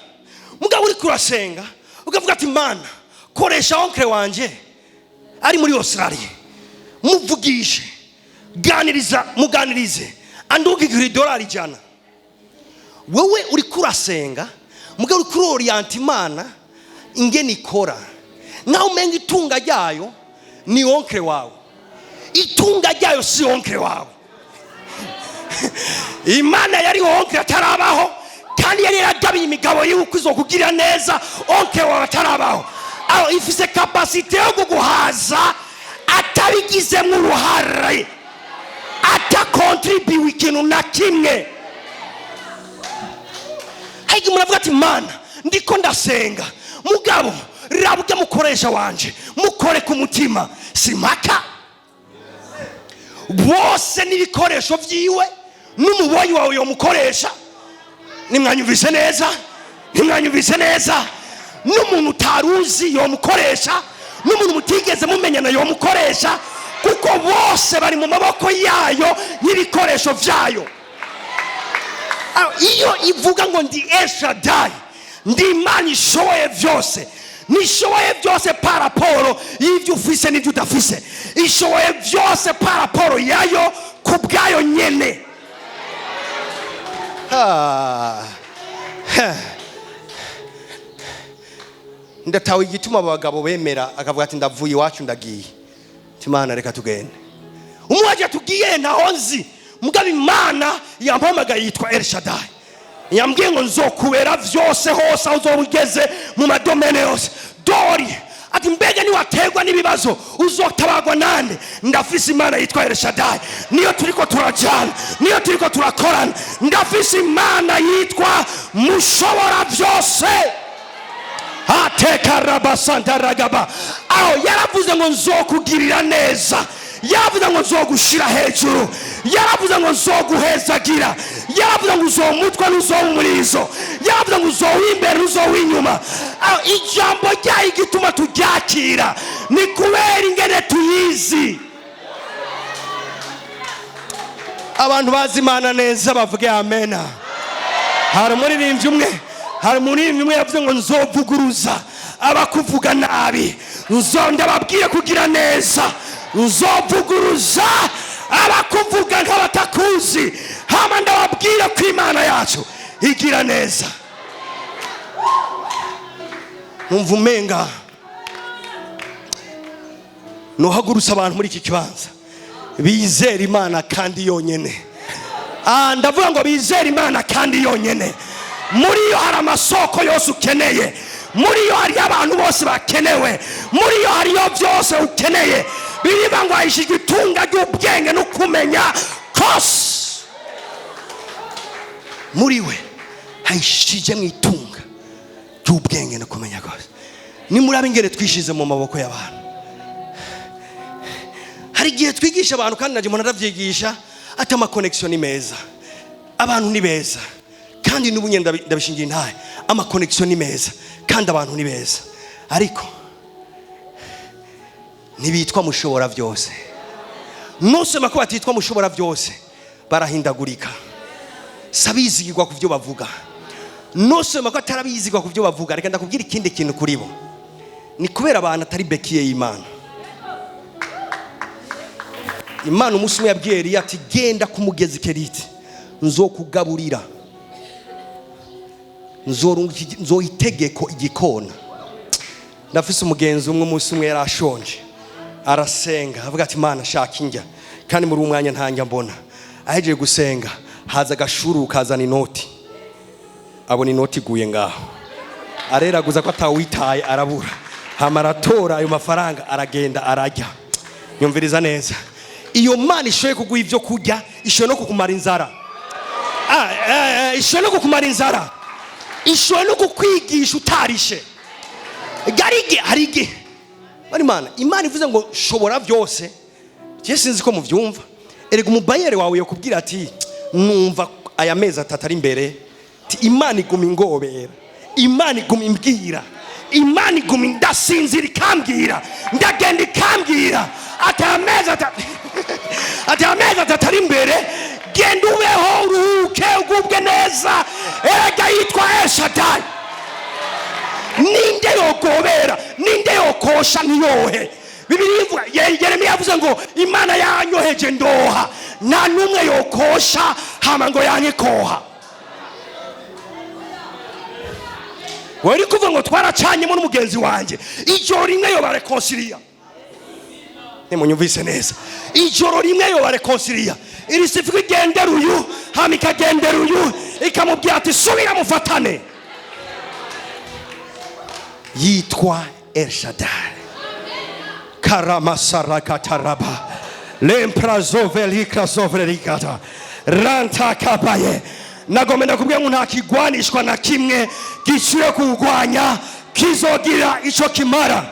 S1: mugabo uriko urasenga ukavuga ati: "Mana, koresha oncle wanje ari muri Australia, muvugishe, ganiriza, muganirize andungikira idolari 100." Wowe uriko urasenga, mugabo uriko uroriyanta Imana ingene ikora nkaho umenga itunga ryayo ni oncle wawe. Itunga ryayo si oncle wawe. Imana yari oncle atarabaho, kandi yari yaragabiye imigabo y'uko izokugirira neza oncle wawe atarabaho. Aho ifise capacité yo kuguhaza atabigizemo uruhare, atakontribiwe ikintu na kimwe. Hari umuntu avuga ati: "Mana, ndiko ndasenga, mugabo rabwe mukoresha wanje, mukore ku mutima." Si mpaka bose n'ibikoresho byiwe n'umuboyi wawe yomukoresha. Nimwanyumvise neza? Nimwanyumvise neza? N'umuntu utaruzi yomukoresha, n'umuntu mutigeze mumenyana yomukoresha, kuko bose bari mu maboko yayo n'ibikoresho byayo. Iyo ivuga ngo ndi Eshadayi, ndi Imana ishoboye byose, nishoboye byose par rapport y'ibyo ufise n'ibyo udafise. Ishoboye byose par rapport yayo ku bwayo nyene. Ah. Ndatawe igituma abo bagabo bemera, akavuga ati: "Ndavuye iwacu, ndagiye." Ati: "Imana, reka tugende." Umwaje tugiye ntaho nzi, mugabo Imana yampamagaye yitwa El Shaddai, yambwiye ngo nzokubera vyose hose aho uzoba ugeze mu ma domaines yose. Dori ati: "Mbega niwaterwa n'ibibazo uzotabagwa nande?" Ndafise Imana yitwa El Shaddai, niyo turiko turajana, niyo turiko turakorana. Ndafise Imana yitwa Mushobora Byose. Atekarabasanta aho yaravuze ngo nzokugirira neza, yaravuze ngo nzogushira hejuru, yaravuze ngo nzoguhezagira, yaravuze ngo uzomutwe n'uzoba umurizo, yaravuze ngo uzowa imbere n'uzowa inyuma. Aho ijambo ryayo igituma turyakira ni kubera ingene tuyizi. Abantu bazi Imana neza bavuge amena. Hari umuririmbyi umwe yavuze ngo: "Nzovuguruza abakuvuga nabi, nzo ndababwiye kugira neza, nzovuguruza abakuvuga nk'abatakuzi, hama ndababwire ko Imana yacu igira neza." Numva umenga nuhagurutse abantu muri iki kibanza bizera Imana kandi yonyene. Ndavuga ngo bizere Imana kandi yonyene. Muri yo hari amasoko yose ukeneye, muri yo hariyo abantu bose bakenewe, muri yo hariyo byose ukeneye. Biriba ngo hahishijwe itunga ry'ubwenge no kumenya kose. Muri we hahishije mu itunga ry'ubwenge no kumenya kose. Nimurabe ingene twishize mu maboko y'abantu. Hari igihe twigisha abantu, kandi najye umuntu aravyigisha ati ama connexion ni meza, abantu ni beza, kandi n'ubu nyine ndabishingira intahe, ama connexion ni meza kandi abantu ni beza, ariko ntibitwa Mushobora Byose. Nusema ko batitwa Mushobora Byose, barahindagurika, sabizigirwa ku byo bavuga. Nusema ko atarabizigwa ku byo bavuga. Reka ndakubwira ikindi kintu kuri bo: ni kubera abantu atari béquille y'Imana. Imana umunsi umwe yabwiye Eliya ati: "Genda ku mugezi Keriti, nzokugaburira, nzoha itegeko igikona." Ndafise umugenzi umwe, umunsi umwe yari ashonje, arasenga, avuga ati: "Imana, shaka indya, kandi muri uwo mwanya ntanjya mbona." Ahejeje gusenga, haza agashuru kazana inoti. Abona inoti iguye ngaho, areraguza ko atawitaye, arabura. Hama aratora ayo mafaranga, aragenda, arajya. Nyumviriza neza: iyo Mana ishoboye kuguha ibyo kurya, ishoboye no kukumara inzara. Ishoboye no kukumara inzara, ishoboye no kukwigisha utarishe. Garige hari igihe bari Imana ivuze ngo shobora byose. Je sinzi ko muvyumva. Erega umubayere wawe yokubwira ati: "Numva aya mezi 3 ari imbere." Ti Imana iguma ingobera, Imana iguma imbwira, Imana iguma ndasinzira ikambwira, ndagenda ikambwira ati aya mezi 3, ati aya mezi 3 ari imbere, genda ubeho, uruhuke, ugubwe neza. Erega yitwa Eshadai. Ninde yogobera? Ninde yokosha ntiyohe? Bibiliya ivuga, Yeremiya yavuze ngo: "Imana yanyoheje ndoha." Nta n'umwe yokosha hama ngo yanke koha. Wari kuvuga ngo twaracanyemo n'umugenzi wanjye, ijoro rimwe yobarekonsiliya. Nimunyumvise neza, ijoro rimwe yobarekonsiliya. Iri sifu igendera uyu, hama ikagendera uyu, ikamubwira ati: "Subira mufatane." Yitwa El Shaddai. Karamasarakataraba lemprazovelikrazovrelikata rantakabaye. Nagomba ndakubwira ngo nta kigwanishwa na kimwe giciye kuwugwanya kizogira ico kimara.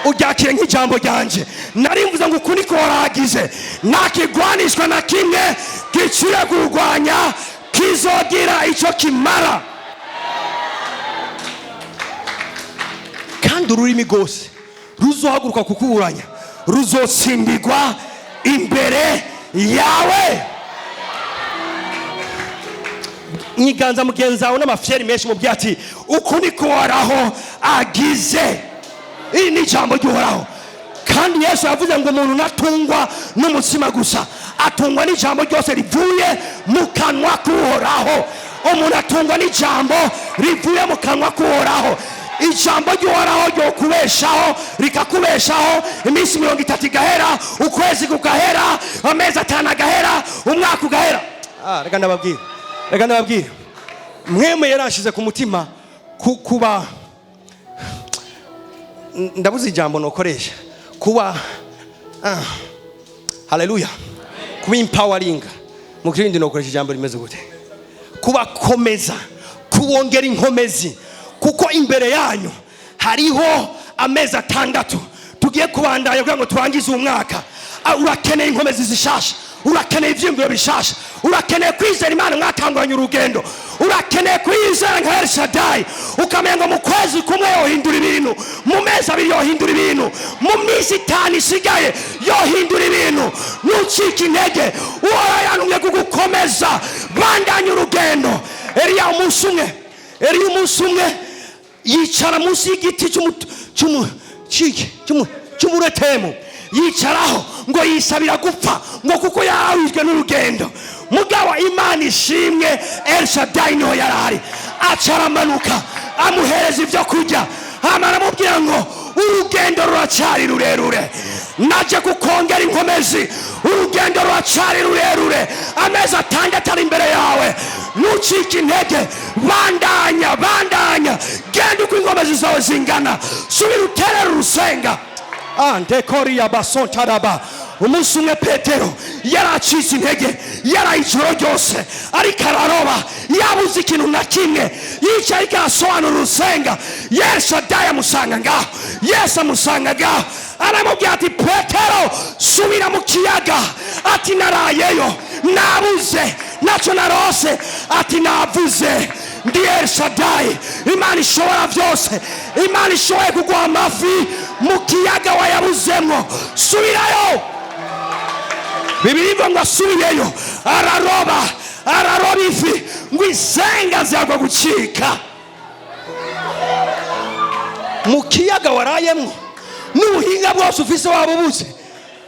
S1: Uryakire nk'ijambo ryanje. Nari mvuze ngo uku niko waragize: nta kigwanishwa na kimwe giciye kuwugwanya kizogira ico kimara. Kandi ururimi rwose ruzohaguruka kukuburanya ruzotsindirwa imbere yawe. Nyiganza mugenzi wawe n'amafyeri menshi, mubwira ati: "Uku niko Uhoraho agize." Iri ni ijambo ry'Uhoraho. Kandi Yesu yavuze ngo umuntu ntatungwa n'umutsima gusa, atungwa n'ijambo ryose rivuye mu kanwa k'Uhoraho. Umuntu atungwa n'ijambo rivuye mu kanwa k'Uhoraho. Ijambo ry'Uhoraho ryo kubeshaho, rikakubeshaho iminsi 30 igahera, ukwezi kugahera, amezi 5 agahera, umwaka ugahera. Reka ndababwire, reka ndababwire, mwemwe yarashize ku mutima kuba, ndabuze ijambo nokoresha, kuba, haleluya, kuba empowering mu kirindi nokoresha ijambo rimeze gute? Kubakomeza, kubongera inkomezi, kuko imbere yanyu hariho amezi 6 tugiye kubandanya kugira ngo turangize uyu mwaka. Urakeneye inkomezi zishasha, urakeneye ivyiyumviro bishasha, urakeneye kwizera Imana mwatanguranye urugendo, urakeneye kwizera nka El Shaddai, ukamenya ngo mu kwezi kumwe yohindura ibintu, mu mezi 2 yohindura ibintu, mu minsi 5 isigaye yohindura ibintu. Ntucike intege, Uhoraho yantumye kugukomeza. Bandanya urugendo. Eliya umunsi umwe, Eliya umunsi umwe yicara munsi y'igiti cy'umuretemu, yicaraho ngo yisabira gupfa, ngo kuko yarawizwe n'urugendo. Mugabo Imana ishimwe, El Shaddai niho yarari, aca aramanuka, amuhereza ibyo kurya, hama aramubwira ngo: "Urugendo ruracyari rurerure, naje kukongera inkomezi. Urugendo ruracyari rurerure, amezi 6 ari imbere yawe. Ntucike intege, bandanya, bandanya, genda uko inkomezi zawe zingana, subira uterere urusenga." Andekoriya basontaraba. Umunsi umwe Petero yaracitse intege, yaraye ijoro ryose ariko araroba, yabuze ikintu na kimwe, yicaye ariko arasobanura urusenga. Yesu adaye amusanga ngaho, Yesu amusanga ngaho, aramubwira ati: "Petero, subira mu kiyaga." Ati: "Narayeyo, nabuze, ntacyo narose." Ati: "Navuze, ndi El Shaddai, Imana ishobora byose, Imana ishoboye kuguha amafi mu kiyaga wayabuzemo. Subirayo." Bibiliya ivuga ngo asubiyeyo araroba, araroba ifi ngo isenga zagwa gucika. Mu kiyaga warayemwo n'ubuhinga bwose ufise waba ubuze.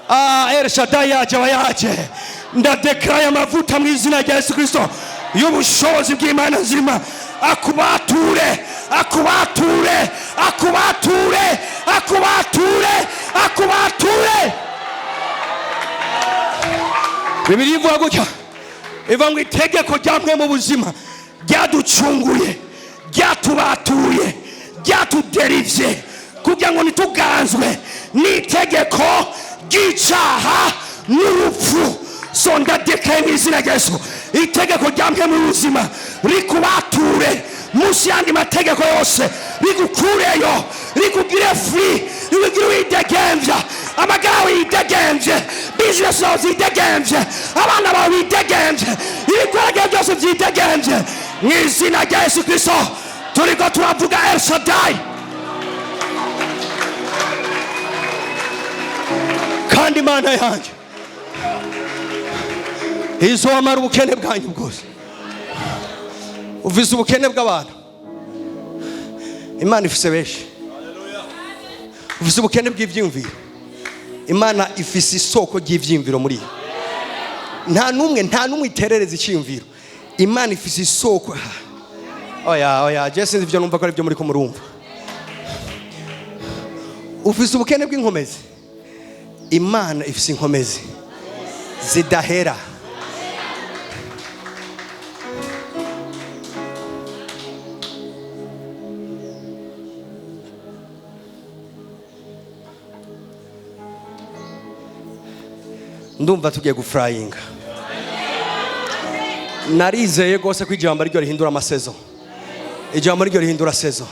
S1: Ah, El Shaddai yaje, aba yaje. Ndadekaraye amavuta mu izina rya Yesu Kristo y'ubushobozi bw'Imana nzima akubature, akubature, akubature, akubature, akubature. Bibiliya ivuga gutya, ivuga ngo itegeko ryamwe mu buzima ryaducunguye, ryatubatuye, ryatuderivye kugira ngo ntituganzwe n'itegeko ry'icaha n'urupfu. So ndadekaye mu izina rya Yesu, itegeko ryamwe mu buzima rikubature munsi y'andi mategeko yose, rigukureyo, rikugire free, rikugire widegemvya, amagara yawe yidegemvye, business zawe zidegemvye, abana bawe bidegemvye, ibikorwa byose vyidegemvye mu izina rya Yesu Kristo. Turiko turavuga El Shaddai. Kandi Imana yanjye izomara ubukene bwanyu bwose. Ufise ubukene bw'abantu, Imana ifise benshi. Ufise ubukene bw'ivyiyumviro, Imana ifise isoko ry'ivyiyumviro muri yo. Nta n'umwe, nta n'umwe iterereza icyiyumviro. Imana ifise isoko. Oya, oya, je sinzi ivyo numva ko ari byo muri ko murumva. Ufise ubukene bw'inkomezi, Imana ifise inkomezi zidahera. Ndumva tugiye gufurayinga. Narizeye rwose ko ijambo ariryo rihindura ama saison, ijambo ariryo rihindura saison.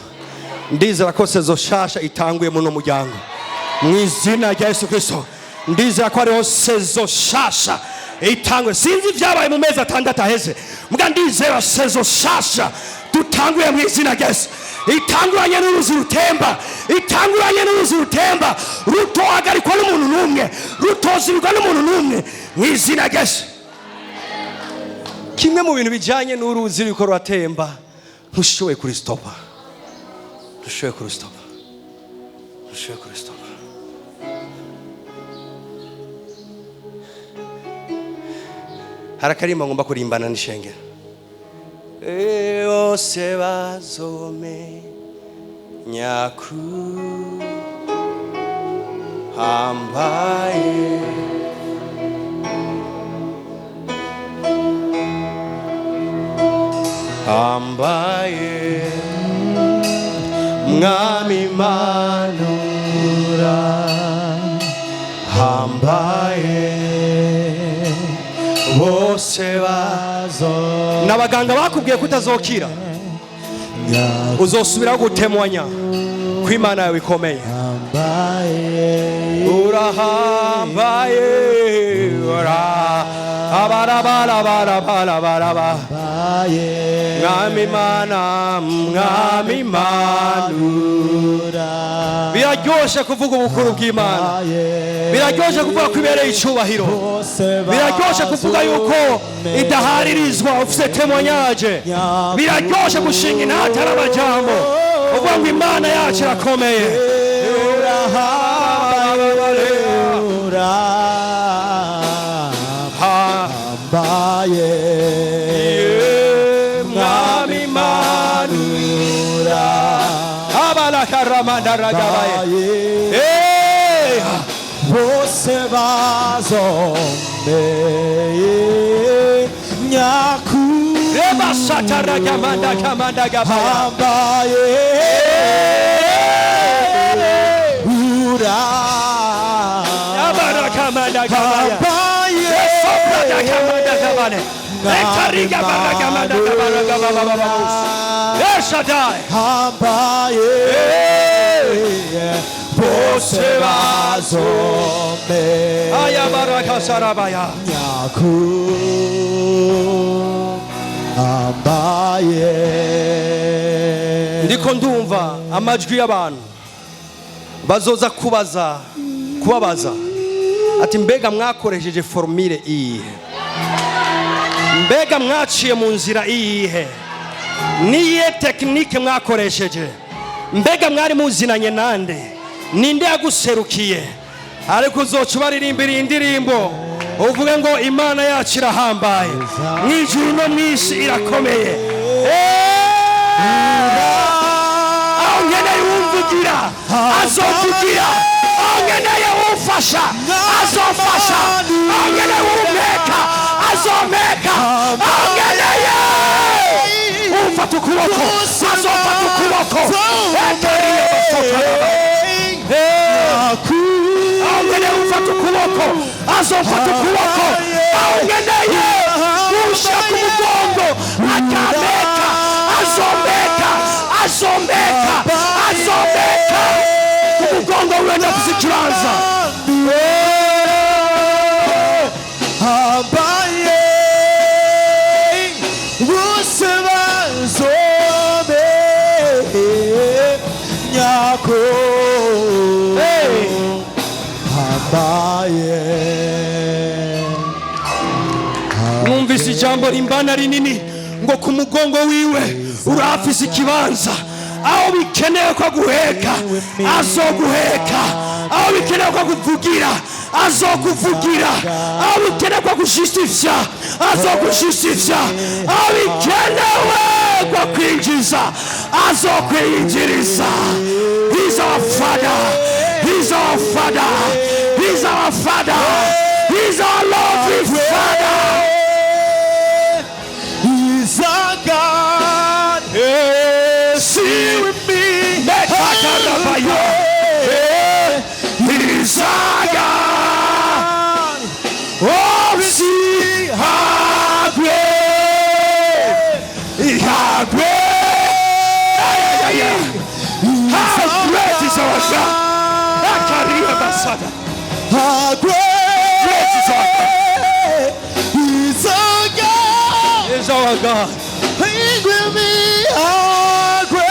S1: Ndizera ko saison shasha itanguye muno muryango mu izina rya Yesu Kristo. Ndizera ko hariho saison shasha itanguye. Sinzi ibyabaye mu mezi 6 aheze, mbwa ndizera saison shasha dutanguye mu izina rya Yesu, itanguranye n'uruzi rutemba, itanguranye n'uruzi rutemba rutohagarikwa n'umuntu n'umwe, rutozibirwa n'umuntu n'umwe mu izina rya Yesu. Kimwe mu bintu bijyanye n'uruzi ruriko ruratemba, ntushoboye kurisitopa, ntushoboye kurisitopa, ntushoboye kurisitopa. Hari akarimba ngomba kurimbana n'ishengero. Bose bazomenya ko uhambaye, hambaye, Mwami Mana, hambaye. Bose bazo n'abaganga bakubwiye ko utazokira, uzosubiraho gutemwanya ko Imana yawe ikomeye. Urahambaye, ura abarabarabarabarabaraba, Mwami Mana, Mwami Mana. Biraryoshe kuvuga ubukuru bw'Imana, biraryoshe kuvuga ko ibereye icubahiro, biraryoshe kuvuga yuko idaharirizwa. Ufise témoignage, biraryoshe gushinga intatara amajambo uvuga ngo Imana yacu irakomeye.
S2: Urahambaye,
S1: Mwami Mana, abalakaramandaragabaye.
S2: Bose bazomenya ko
S1: rebasataragamandakamandaragabaya.
S2: Hambaye, ura.
S1: El Shaddai.
S2: Hambaye, bose bazome
S1: Ayabaraka sarabaya.
S2: Nyaku hambaye.
S1: Ndiko ndumva amajwi y'abantu bazoza kubaza, kubabaza ati: "Mbega mwakoresheje formule iyihe? Mbega mwaciye mu nzira iyihe? Niye technique mwakoresheje? Mbega mwari muzinanye nande? Ninde yaguserukiye?" Ariko uzoca ubaririmbira iyi ndirimbo, uvuge ngo: "Imana yacu irahambaye, mu ijuru no mu isi irakomeye." Aho nkeneye uwumvugira, azovugira. Aho nkeneye uwumfasha, azofasha. Aho nkeneye uwumpeka, azompeka. Aho nkeneye umfata ukuboko, azofata ukuboko. Eteriye basokaraba. Aho nkeneye umfata ukuboko, azofata ukuboko. Aho nkeneye ushira ku mugongo akampeka, azompeka, azompeka, azompeka. Ku mugongo wiwe ndafise ikibanza.
S2: Hambaye, bose bazome nyako hambaye.
S1: Mwumvise ijambo rimbana rinini ngo ku mugongo wiwe urafise ikibanza. Aho bikenewe ko aguheka, azoguheka. Aho bikenewe ko aguvugira, azokuvugira. Aho bikenewe ko agujustifya, azokujustifya. Aho bikenewe ko akwinjiza, azokwinjiriza. He's our father, he's our father, he's our father, he's our lovely father.
S2: He's our God. See with me.
S1: Mekakarabaya. He's our God. Oh, see how great, how great, yeah, yeah, yeah. How great is our God. Akaria basada.
S2: How great
S1: Great is our God.
S2: is our God.
S1: Is our God.
S2: Sing with me. How great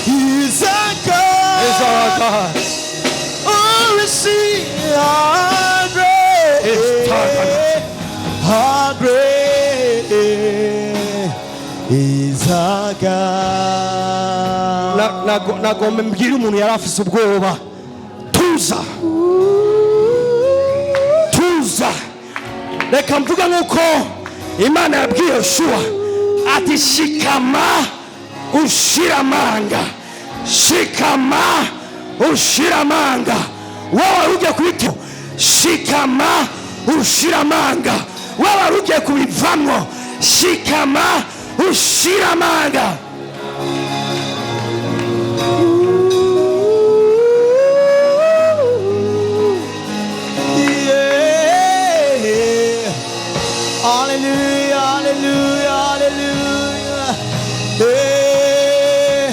S2: is our God.
S1: Is our God.
S2: Oh, see how great,
S1: It's time.
S2: how great is our God.
S1: Nagomba mbwire umuntu yari afise ubwoba: tuza, tuza. Reka mvuga nk'uko Imana yabwiye Yoshuwa ati: "Shikama ushira amanga, shikama ushira amanga." Wowe ugiye kubita, shikama ushira amanga. Wowe wari ugiye kubivamwo, shikama ushira amanga.
S2: Yeah. Hallelujah, hallelujah, hallelujah. Eh,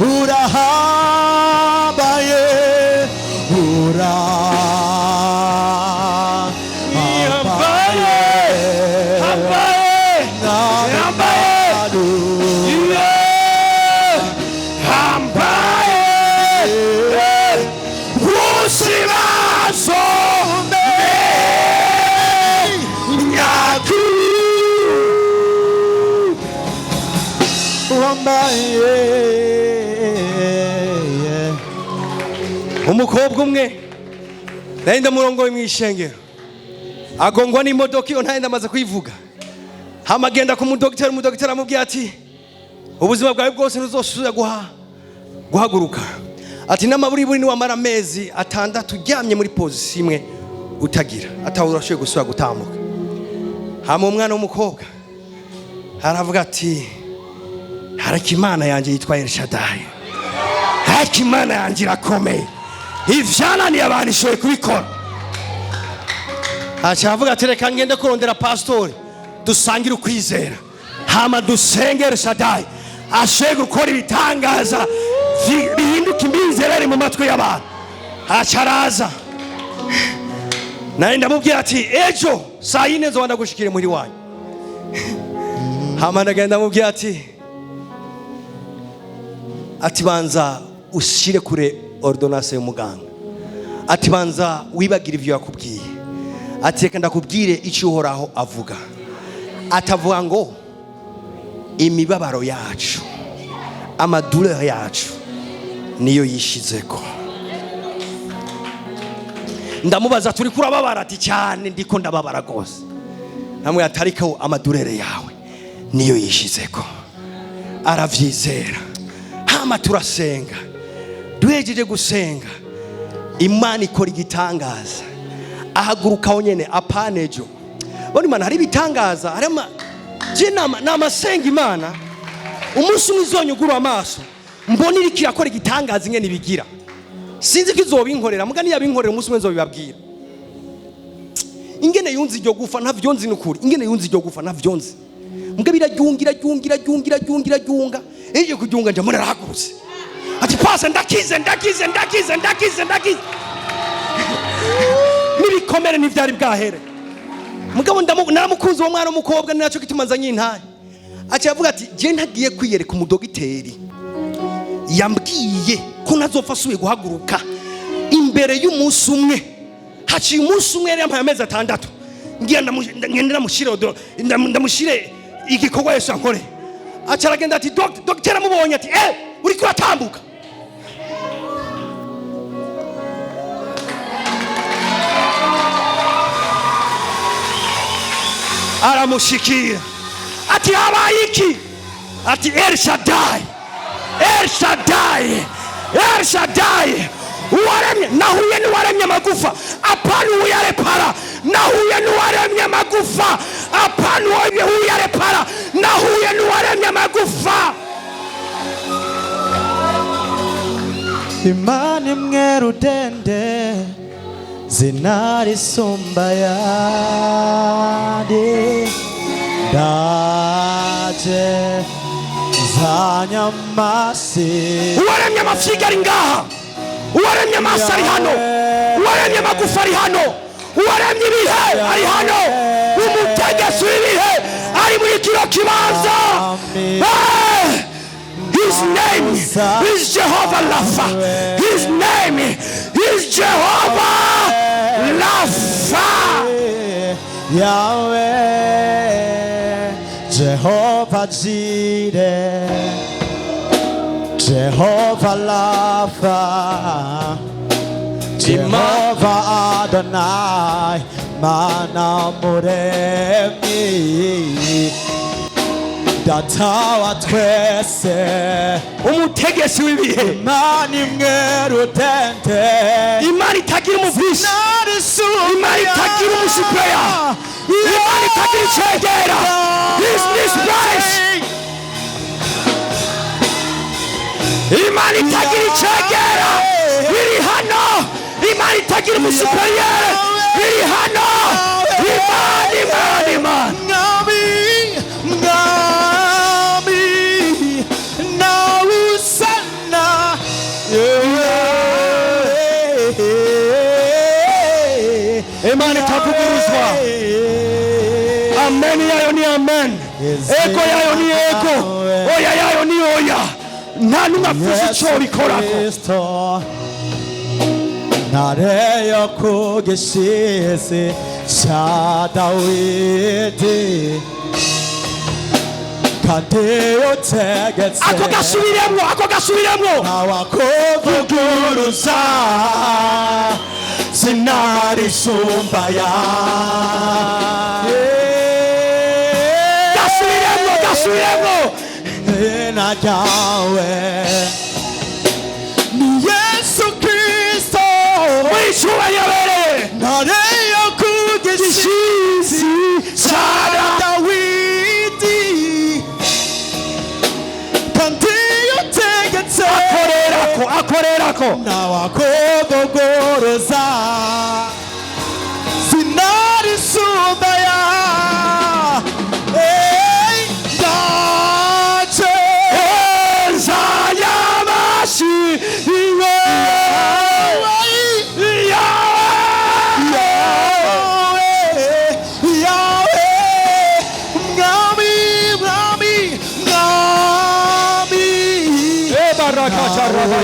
S2: urahambaye, urahambaye.
S1: Hambaye, hambaye. Yeah. Hambaye. Usibazo nyaku.
S2: Uhambaye.
S1: Umukobwa umwe nari ndamurongoye mu ishengero, agongwa n'imodoka. Iyo ntari ndamaze kuyivuga. Hama agenda ku mudogiteri. Umudogiteri amubwira ati: "Ubuzima bwawe bwose ntuzosubira guhaguruka." Ati: "N'amaburiburi niwamara amezi 6 uryamye muri position imwe, utagira atawe urashoboye gusubira gutambuka." Hama umwana w'umukobwa aravuga ati: "Haraka Imana yanjye yitwa Elshadai, ariko Imana yanjye irakomeye. Ivyananiye abantu ishoboye kubikora." Aca avuga ati: "Reka ngende kurondera pasitori dusangire ukwizera, hama dusengere Shadayi ashoboye gukora ibitangaza bihinduka imizerere mu matwi y'abantu." Aca araza, nawe ndamubwira ati: "Ejo saa 4 nzoba ndagushikire muri wanyu." Hama ndagenda ndamubwira ati: "Banza ushyire kure ordonnance y'umuganga," ati: "Banza wibagire ibyo yakubwiye," ati: "Reka ndakubwire icyo Uhoraho avuga." Atavuga ngo imibabaro yacu, ama douleurs yacu niyo yishizeko. Ndamubaza: "Turi kurababara?" Ati: "Cyane, ndiko ndababara rwose." Namwe atariko ama douleurs yawe niyo yishizeko. Aravyizera, hama turasenga. Duhejeje gusenga, Imana ikora igitangaza, ahagurukaho nyene. Apana ejo bona Imana hari ibitangaza, hari ama je namasenga Imana umunsi umwe izonyugura amaso mbona iriko irakora igitangaza ingene ibigira. Sinzi ko izobinkorera, muga niyabinkorera umunsi umwe nzobibabwira. Ingene yunze iryo gufa ntavyo nzi, nukuri ingene yunze iryo gufa ntavyo nzi, muga biraryunga, iraryunga, iraryunga, iraryunga, iraryunga. Ije kuryunga, nja mbona arahagurutse, ati: "Pasa, ndakize, ndakize, ndakize, ndakize, ndakize." N'ibikomere ntivyari bwahere. Mugabo naramukunze uwo mwana w'umukobwa, ni nacyo gituma nzanye intahe. Aca avuga ati: "Je ntagiye kwiyereka umudogiteri yambwiye ko ntazopfa asubiye guhaguruka imbere y'umunsi umwe." Haciye umunsi umwe, yari yampaye amezi 6, ngira ngende ndamushyire ndamushyire igikorwa Yesu ankore. Aca aragenda, ati dogiteri amubonye ati: "Eh, uriko uratambuka." Aramushikira ati: "Habaye iki?" Ati: "El Shaddai, El Shaddai, El Shaddai, uwaremye, nahuye n'uwaremye amagufa, apana uwuyarepara. Nahuye n'uwaremye amagufa, apana uwuyarepara. Nahuye n'uwaremye amagufa."
S2: Imana imwe rudende, zina risumba ayandi, ndaje nzanyamasi.
S1: Uwaremye amafyigo ari ngaha, uwaremye amaso ari hano, uwaremye amagufa ari hano, uwaremye ibihe ari hano, umutegetsi w'ibihe ari muri kino kibanza. Hey! His name is Jehovah Rapha. His name is Jehovah Rapha.
S2: Yahweh, Jehovah Jireh, Jehovah Rapha, Jehovah Adonai, Mana Muremyi, Data wa twese.
S1: Umutegetsi w'ibihe.
S2: Imana imwe rudende.
S1: Imana itagira umuvisi, Imana itagira umusupeya, Imana itagira icegera. Is this place Imana itagira icegera iri hano, Imana itagira umu supérieur iri hano. Imana, Imana, Imana.
S2: Mwami, Mwami, nawe usana.
S1: Imana itavuguruzwa. Amen yayo ni amen, ego yayo ni ego, oya yayo ni oya. Nta n'umwe afise ico bikorako.
S2: Kristo, ntare yo ku gishyitsi cya Dawidi, kandi utegetse.
S1: Ako gasubiremwo, ako gasubiremwo.
S2: Ntawakuvuguruza, sinarisumba ya.
S1: Gasubiremwo, gasubiremwo.
S2: Izina ryawe ni Yesu Kristo.
S1: Mw'icyubahiro abereye.
S2: Ntare yo ku gishyitsi cya Dawidi, kandi utegetse.
S1: Akorerako, akorerako.
S2: Ntawakuvuguruza,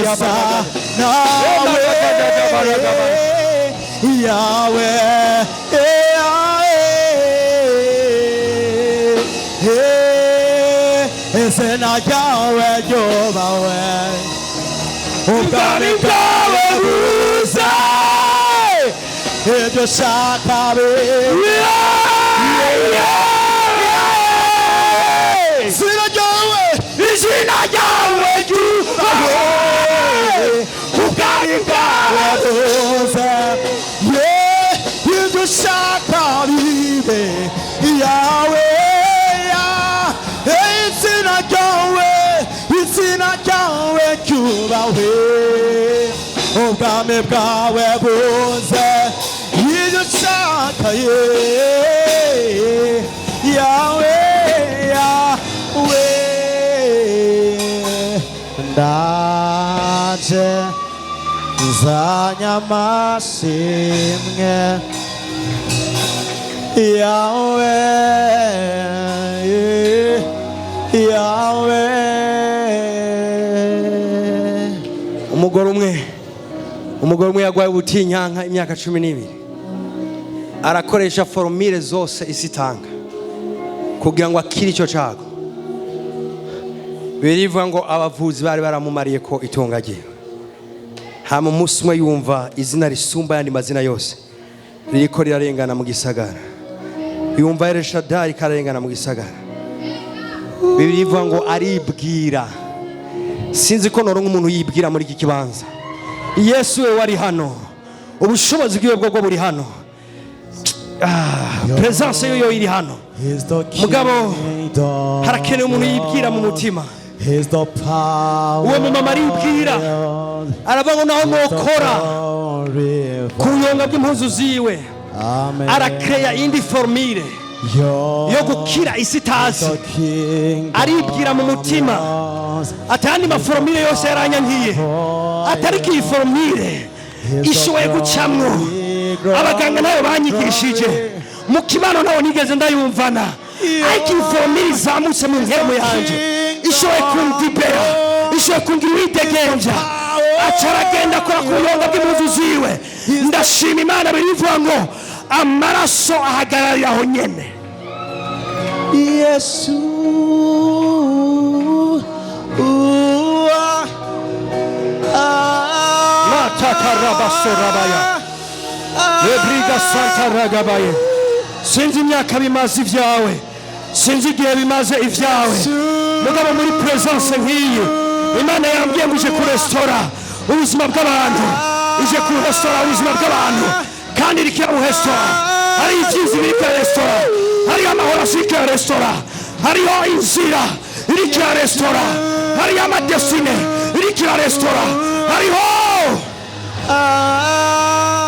S2: Ntawusa nawe, Yawe, Yawe, izina ryawe ryubahwe, ubwami bwawe buze, ibyo ushaka bibe. Izina ryawe,
S1: Izina ryawe ryubahwe, ubwami bwawe
S2: buze, ibyo ushaka bibe. Yawe, izina ryawe, izina ryawe ryubahwe, ubwami bwawe buze, ibyo ushaka, ye Yawe, Yawe. Ndaje nzanye amashimwe, Yawe, Yawe.
S1: Umugore umwe yarwaye ubutinyanka imyaka 12, arakoresha formule zose isi itanga kugira ngo akire icyo cyago. Birivuga ngo abavuzi bari baramumariye ko itunga ryiwe. Hama umunsi umwe yumva izina risumba ayandi mazina yose ririko rirarengana mu gisagara, yumva Elshadai kararengana mu gisagara. Bibiliya ivuga ngo aribwira. Sinzi ko noronka umuntu yibwira muri iki kibanza. Yesu we wari hano, ubushobozi bwiwe bwo buri hano. Ah, presence yiwe iri hano.
S2: He's the
S1: Mugabo,
S2: kingdom.
S1: harakenewe umuntu yibwira mu mutima.
S2: He's the power.
S1: Uwo mumama aribwira, aravuga ngo naho nokora ku bunyonga bw'impuzu ziwe.
S2: Amen.
S1: Arakeya indi formule yo gukira isi itazi. Aribwira mu mutima ati ayandi ma formule yose yaranyankiye, atariko iyi formule ishoboye gucamwo. Abaganga nayo banyigishije, mu kibano nawe nigeze ndayumvana, ariko iyi formule izamutse mu ntemu yanjye ishoboye kundibera, ishoboye kungira uwidegenja. Aca aragenda akora ku bunyonga bw'impuzu ziwe. Ndashima Imana, birivuga ngo amaraso ahagararira aho nyene.
S2: Yesu. Ua, ah,
S1: Matakarabasorabaya. Lebriga santa ragabaye. Sinzi imyaka bimaze ibyawe, sinzi igihe bimaze ibyawe, mugabo muri presence nk'iyi, Imana yambwiye ngo ije kuresitora ubuzima bw'abantu, ije kuresitora ubuzima bw'abantu, kandi iriko irabuhesitora. Hari ibyiza biriko iraresitora, hariyo amahoro ashika iraresitora, hariho inzira iriko iraresitora, hariyo ama destinée iriko iraresitora, hariho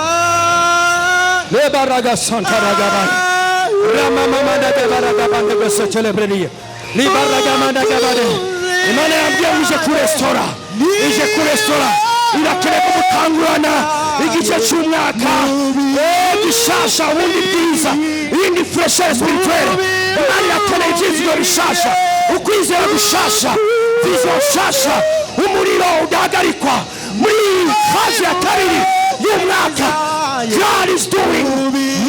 S2: ah,
S1: lebaraga santa ragabaya ramamamandagabaragabandagasetelebrelia libaragamandagabade. Imana yambwiye ngo ije kuresitora, ije kuresitora. Irakeneye ko mutangurana igice cy'umwaka gishasha, ubundi bwiza, iyindi fraîcheur spirituelle. Imana irakeneye ibyizigiro bishasha, ukwizera gushasha, vision nshasha, umuriro udahagarikwa muri iyi phase ya kabiri y'umwaka. God is doing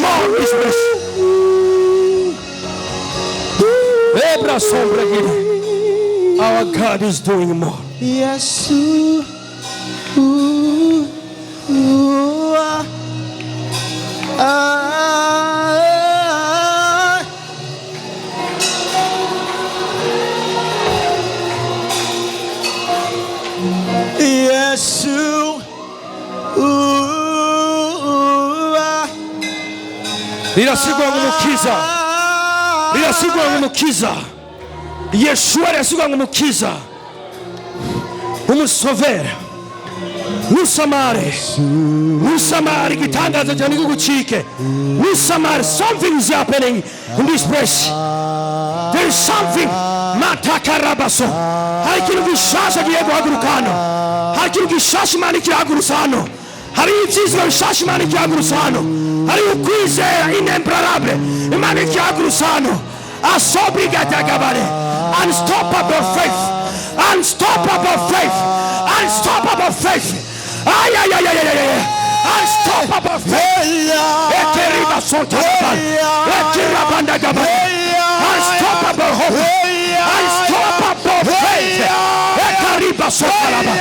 S1: more is blessed. Ebra sombre gire. Our God is doing more.
S2: Yesu. Ah, ah. Yesu. Ah.
S1: Rirasigwa nk'umukiza, rirasigwa nk'umukiza. Yeshuwa rirasigwa nk'umukiza, umusovera. Ntusamare, ntusamare, igitangaza cyane kigucike. Ntusamare. Something is happening in this place. There is something. Matakarabaso. Hari ikintu gishasha giye guhaguruka hano, hari ikintu gishasha Imana ikirahagurutsa hano, hari ibyiziro bishasha Imana ikirahagurutsa hano, hari ukwizera inébranlable Imana ikirahagurutsa hano. Asobrigatagabare, unstoppable faith. Unstoppable faith, unstoppable faith. Ay, ay, ay, ay, ay, ay. Unstoppable faith. Ekeriba sontarabal. Ekirabanda gabal. Unstoppable hope, unstoppable faith. Ekariba sontaraba.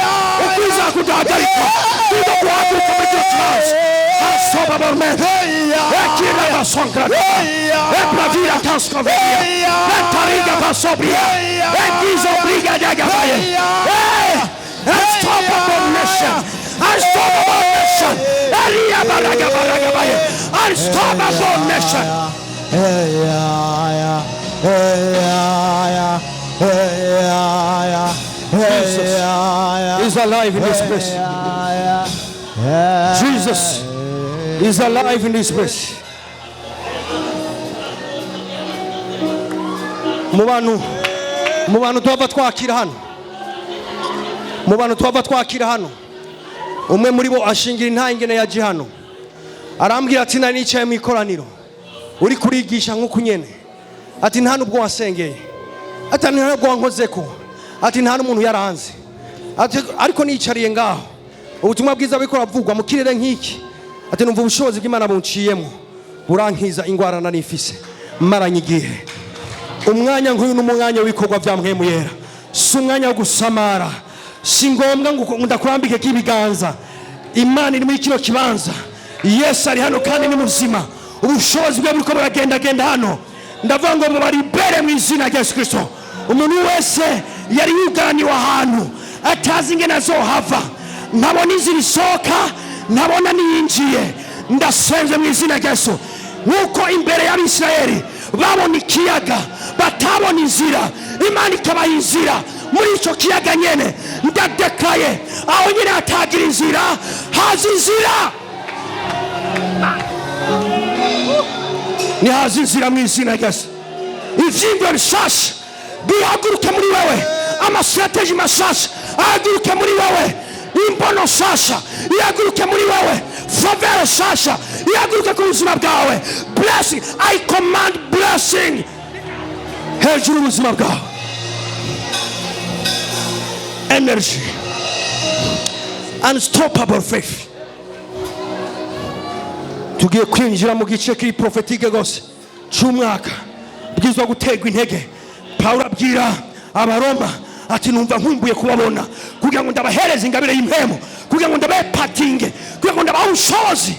S1: Ukwiza kudahagarikwa kuza guhaguruka muri icyo kibazo. Unstoppable man. Ekiraba sonkaraba. Ebravira tanskovia. Etariga basobria. Ekizo briga dagabaye. Hey! Unstoppable nation. Unstoppable nation. Elia baraga baraga baye. Unstoppable nation. Jesus is alive in this place. Jesus is alive in this place. Mu bantu tuhava twakira hano, mu bantu tuhava twakira hano, umwe muri bo ashingira intahe ingene yaje hano. Arambwira ati: "Nari nicaye mu ikoraniro uri kurigisha nk'uku nyene." Ati: "Nta nubwo wasengeye." Ati: "Nta nubwo wankozeko." Ati: "Nta n'umuntu yaranze." Ati: "Ariko nicariye ngaho, ubutumwa bwiza buriko buravugwa mu kirere nk'iki." Ati: "Numva ubushobozi bw'Imana bunciyemo, burankiza ingwara nari nifise maranye igihe." Umwanya nk'uyu ni umwanya w'ibikorwa bya Mpwemu Yera, si umwanya wo gusamara. Si ngombwa ngo ndakurambike k'ibiganza. Imana iri muri kino kibanza. Yesu ari hano kandi ni muzima. Ubushobozi bwe buriko buragendagenda hano. Ndavuga ngo mubaribere mu izina rya Yesu Kirisito. Umuntu wese yari yugaraniwe ahantu atazi ingene azohava, ntabona inzira isohoka, ntabona niyinjiye, ndasenze mu izina rya Yesu. Nk'uko imbere y'Abisirayeli babona ikiyaga, batabona inzira, Imana ikabaha inzira muri icyo kiyaga nyene, ndadekaye aho nyine hatagira inzira, haza inzira. Nihaza inzira mu izina rya Yesu. Ivyiyumviro bishasha bihaguruke muri wewe, ama stratégies mashasha ahaguruke muri wewe, imbono shasha ihaguruke muri wewe, faveur shasha ihaguruke ku buzima bwawe. Blessing, I command blessing hejuru y'ubuzima bwawe. Energy, unstoppable faith. Tugiye kwinjira mu gice kiri prophétique rwose cy'umwaka bwizwa guterwa intege. Pawulo abwira Abaroma ati: "Numva nkumbuye kubabona kugira ngo ndabahereze ingabire y'impemu, kugira ngo ndabapatinge, kugira ngo ndabahe ubushobozi."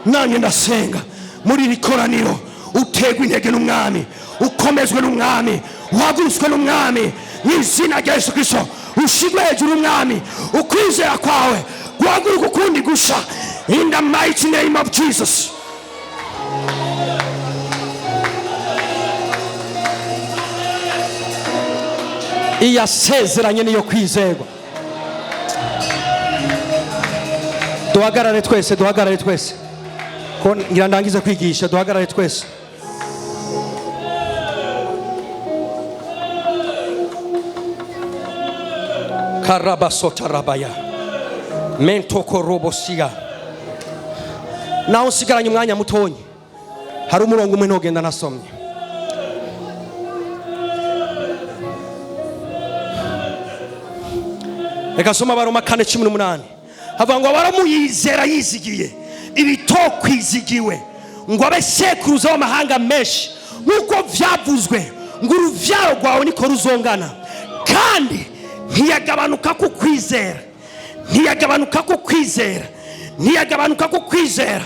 S1: Nanjye ndasenga muri iri koraniro, uterwe intege n'Umwami, ukomezwe n'Umwami, uhagurutswe n'Umwami mu izina rya Yesu Kirisito, ushigwe hejuru y'Umwami, ukwizera kwawe guhaguruka ukundi gusha, in the mighty name of Jesus. Iyasezeranye niyo kwizerwa. Duhagarare twese, duhagarare twese, ko ngira ndangize kwigisha. Duhagarare twese. Karabasotarabaya mentokorobosia. Naho nsigaranye umwanya mutonyi, hari umurongo umwe ntogenda nasomye. Reka soma Abaroma 4:18. Havuga ngo abaramuyizera yizigiye ibitokwizigiwe, ngo abe sekuruza w'amahanga menshi, nk'uko vyavuzwe ngo: "Uruvyaro rwawe niko ruzongana." Kandi ntiyagabanuka ku kwizera, ntiyagabanuka ku kwizera, ntiyagabanuka ku kwizera,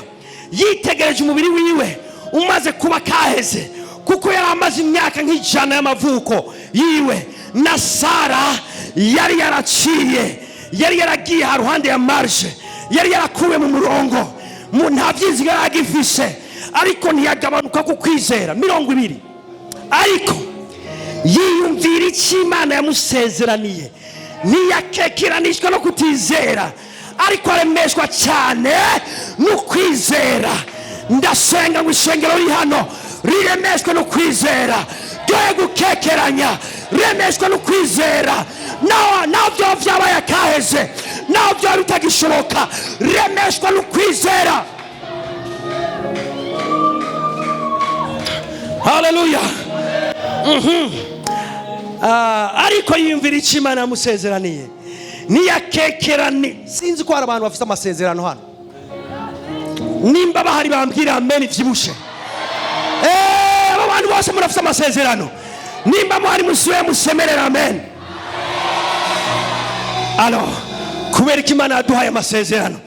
S1: yitegereje umubiri wiwe umaze kuba kaheze, kuko yari amaze imyaka nk'100 y'amavuko yiwe, na Sara yari yaraciye, yari yaragiye haruhande ya marge, yari yarakuwe mu murongo, nta byiziga yari agifise. Ariko ntiyagabanuka ku kwizera. 20. Ariko yiyumvira icyo Imana yamusezeraniye, ntiyakekeranishwa no kutizera, ariko aremeshwa cyane no kwizera. Ndasenga ngo ishengero riri hano riremeshwe no kwizera, ryoye gukekeranya, riremeshwe no kwizera. Naho byaba byabaye akaheze, naho byaba bitagishoboka, riremeshwa no kwizera. Haleluya. Ah, ariko yiyumvira icyo Imana yamusezeraniye, ntiyakekerane. Sinzi ko hari abantu bafite amasezerano hano. Nimba bahari bambwira amen ivyibushe. Abo bantu bose murafite amasezerano. Nimba muhari, musuye musemerera amen. Alors, kubera ko Imana yaduhaye amasezerano,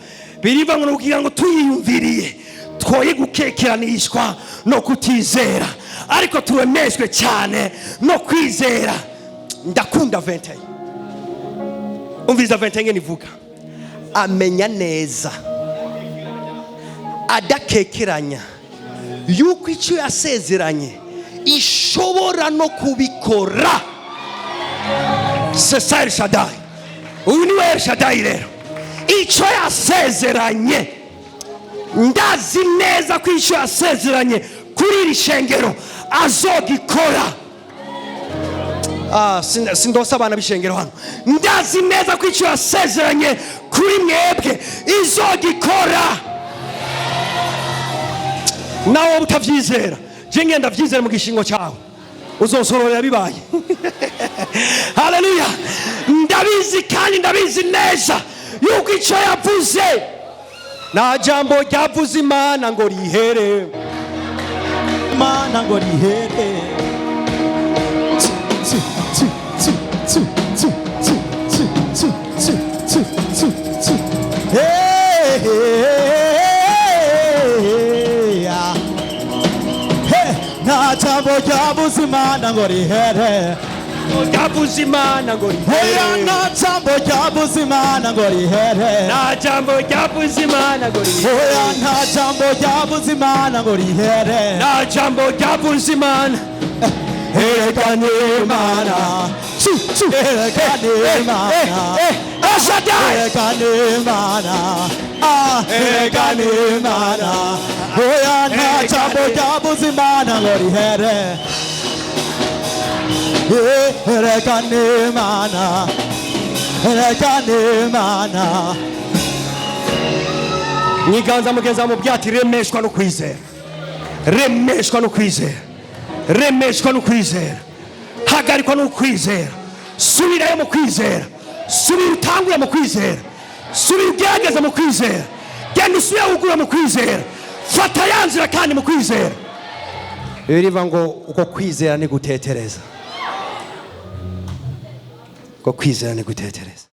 S1: biriva ngo kugira ngo tuyiyumviriye twoye gukekeranishwa no kutizera, ariko turemeshwe cyane no kwizera. Ndakunda 21. Umviriza 21 ngene ivuga: amenya neza adakekeranya yuko icyo yasezeranye ishobora no kubikora. C'est ça El Shaddai. Uyu niwe El Shaddai. Rero icyo yasezeranye, ndazi neza ko icyo yasezeranye kuri iri shengero azogikora. Ah, sindose abana b'ishengero hano. Ndazi neza ko icyo yasezeranye kuri mwebwe izogikora. Nawe wowe utavyizera, je ngenda vyizera mu gishingo cyawe, uzosororera bibaye. Haleluya! Ndabizi kandi ndabizi neza yuko icyo yavuze, nta jambo ryavuze Imana ngo rihere.
S2: Mana ngo rihere. Tsu, tsu, tsu, tsu, tsu, tsu, tsu, tsu, tsu, tsu, tsu, tsu. Hey, hey, ah. Hey, nta jambo ryabuze Imana ngo rihere.
S1: Ryavuze Imana ngo
S2: Oya,
S1: rihere.
S2: Nta jambo ryabuze Imana ngo rihere.
S1: Nta jambo ryavuze Imana ngo rihere.
S2: Oya, nta jambo ryabuze Imana ngo rihere.
S1: Nta jambo ryavuze Imana.
S2: Erekane Imana. Tsu, tsu. Erekane Imana.
S1: El Shaddai.
S2: Erekane Imana. Ah, erekane Imana. Oya, nta jambo ryabuze Imana ngo rihere. Erekane Imana. Erekane Imana.
S1: Mwiganza mugenzi wawe mubwira ati: "Remeshwa no kwizera, remeshwa no kwizera, remeshwa no kwizera, hagarikwa no kwizera, subirayo mu kwizera, subira utangure mu kwizera, subira ugerageze mu kwizera, genda usubire wugure mu kwizera, fata ya nzira kandi mu kwizera." Bibiliya ivuga ngo uko kwizera ni gutetereza, uko kwizera ni gutetereza.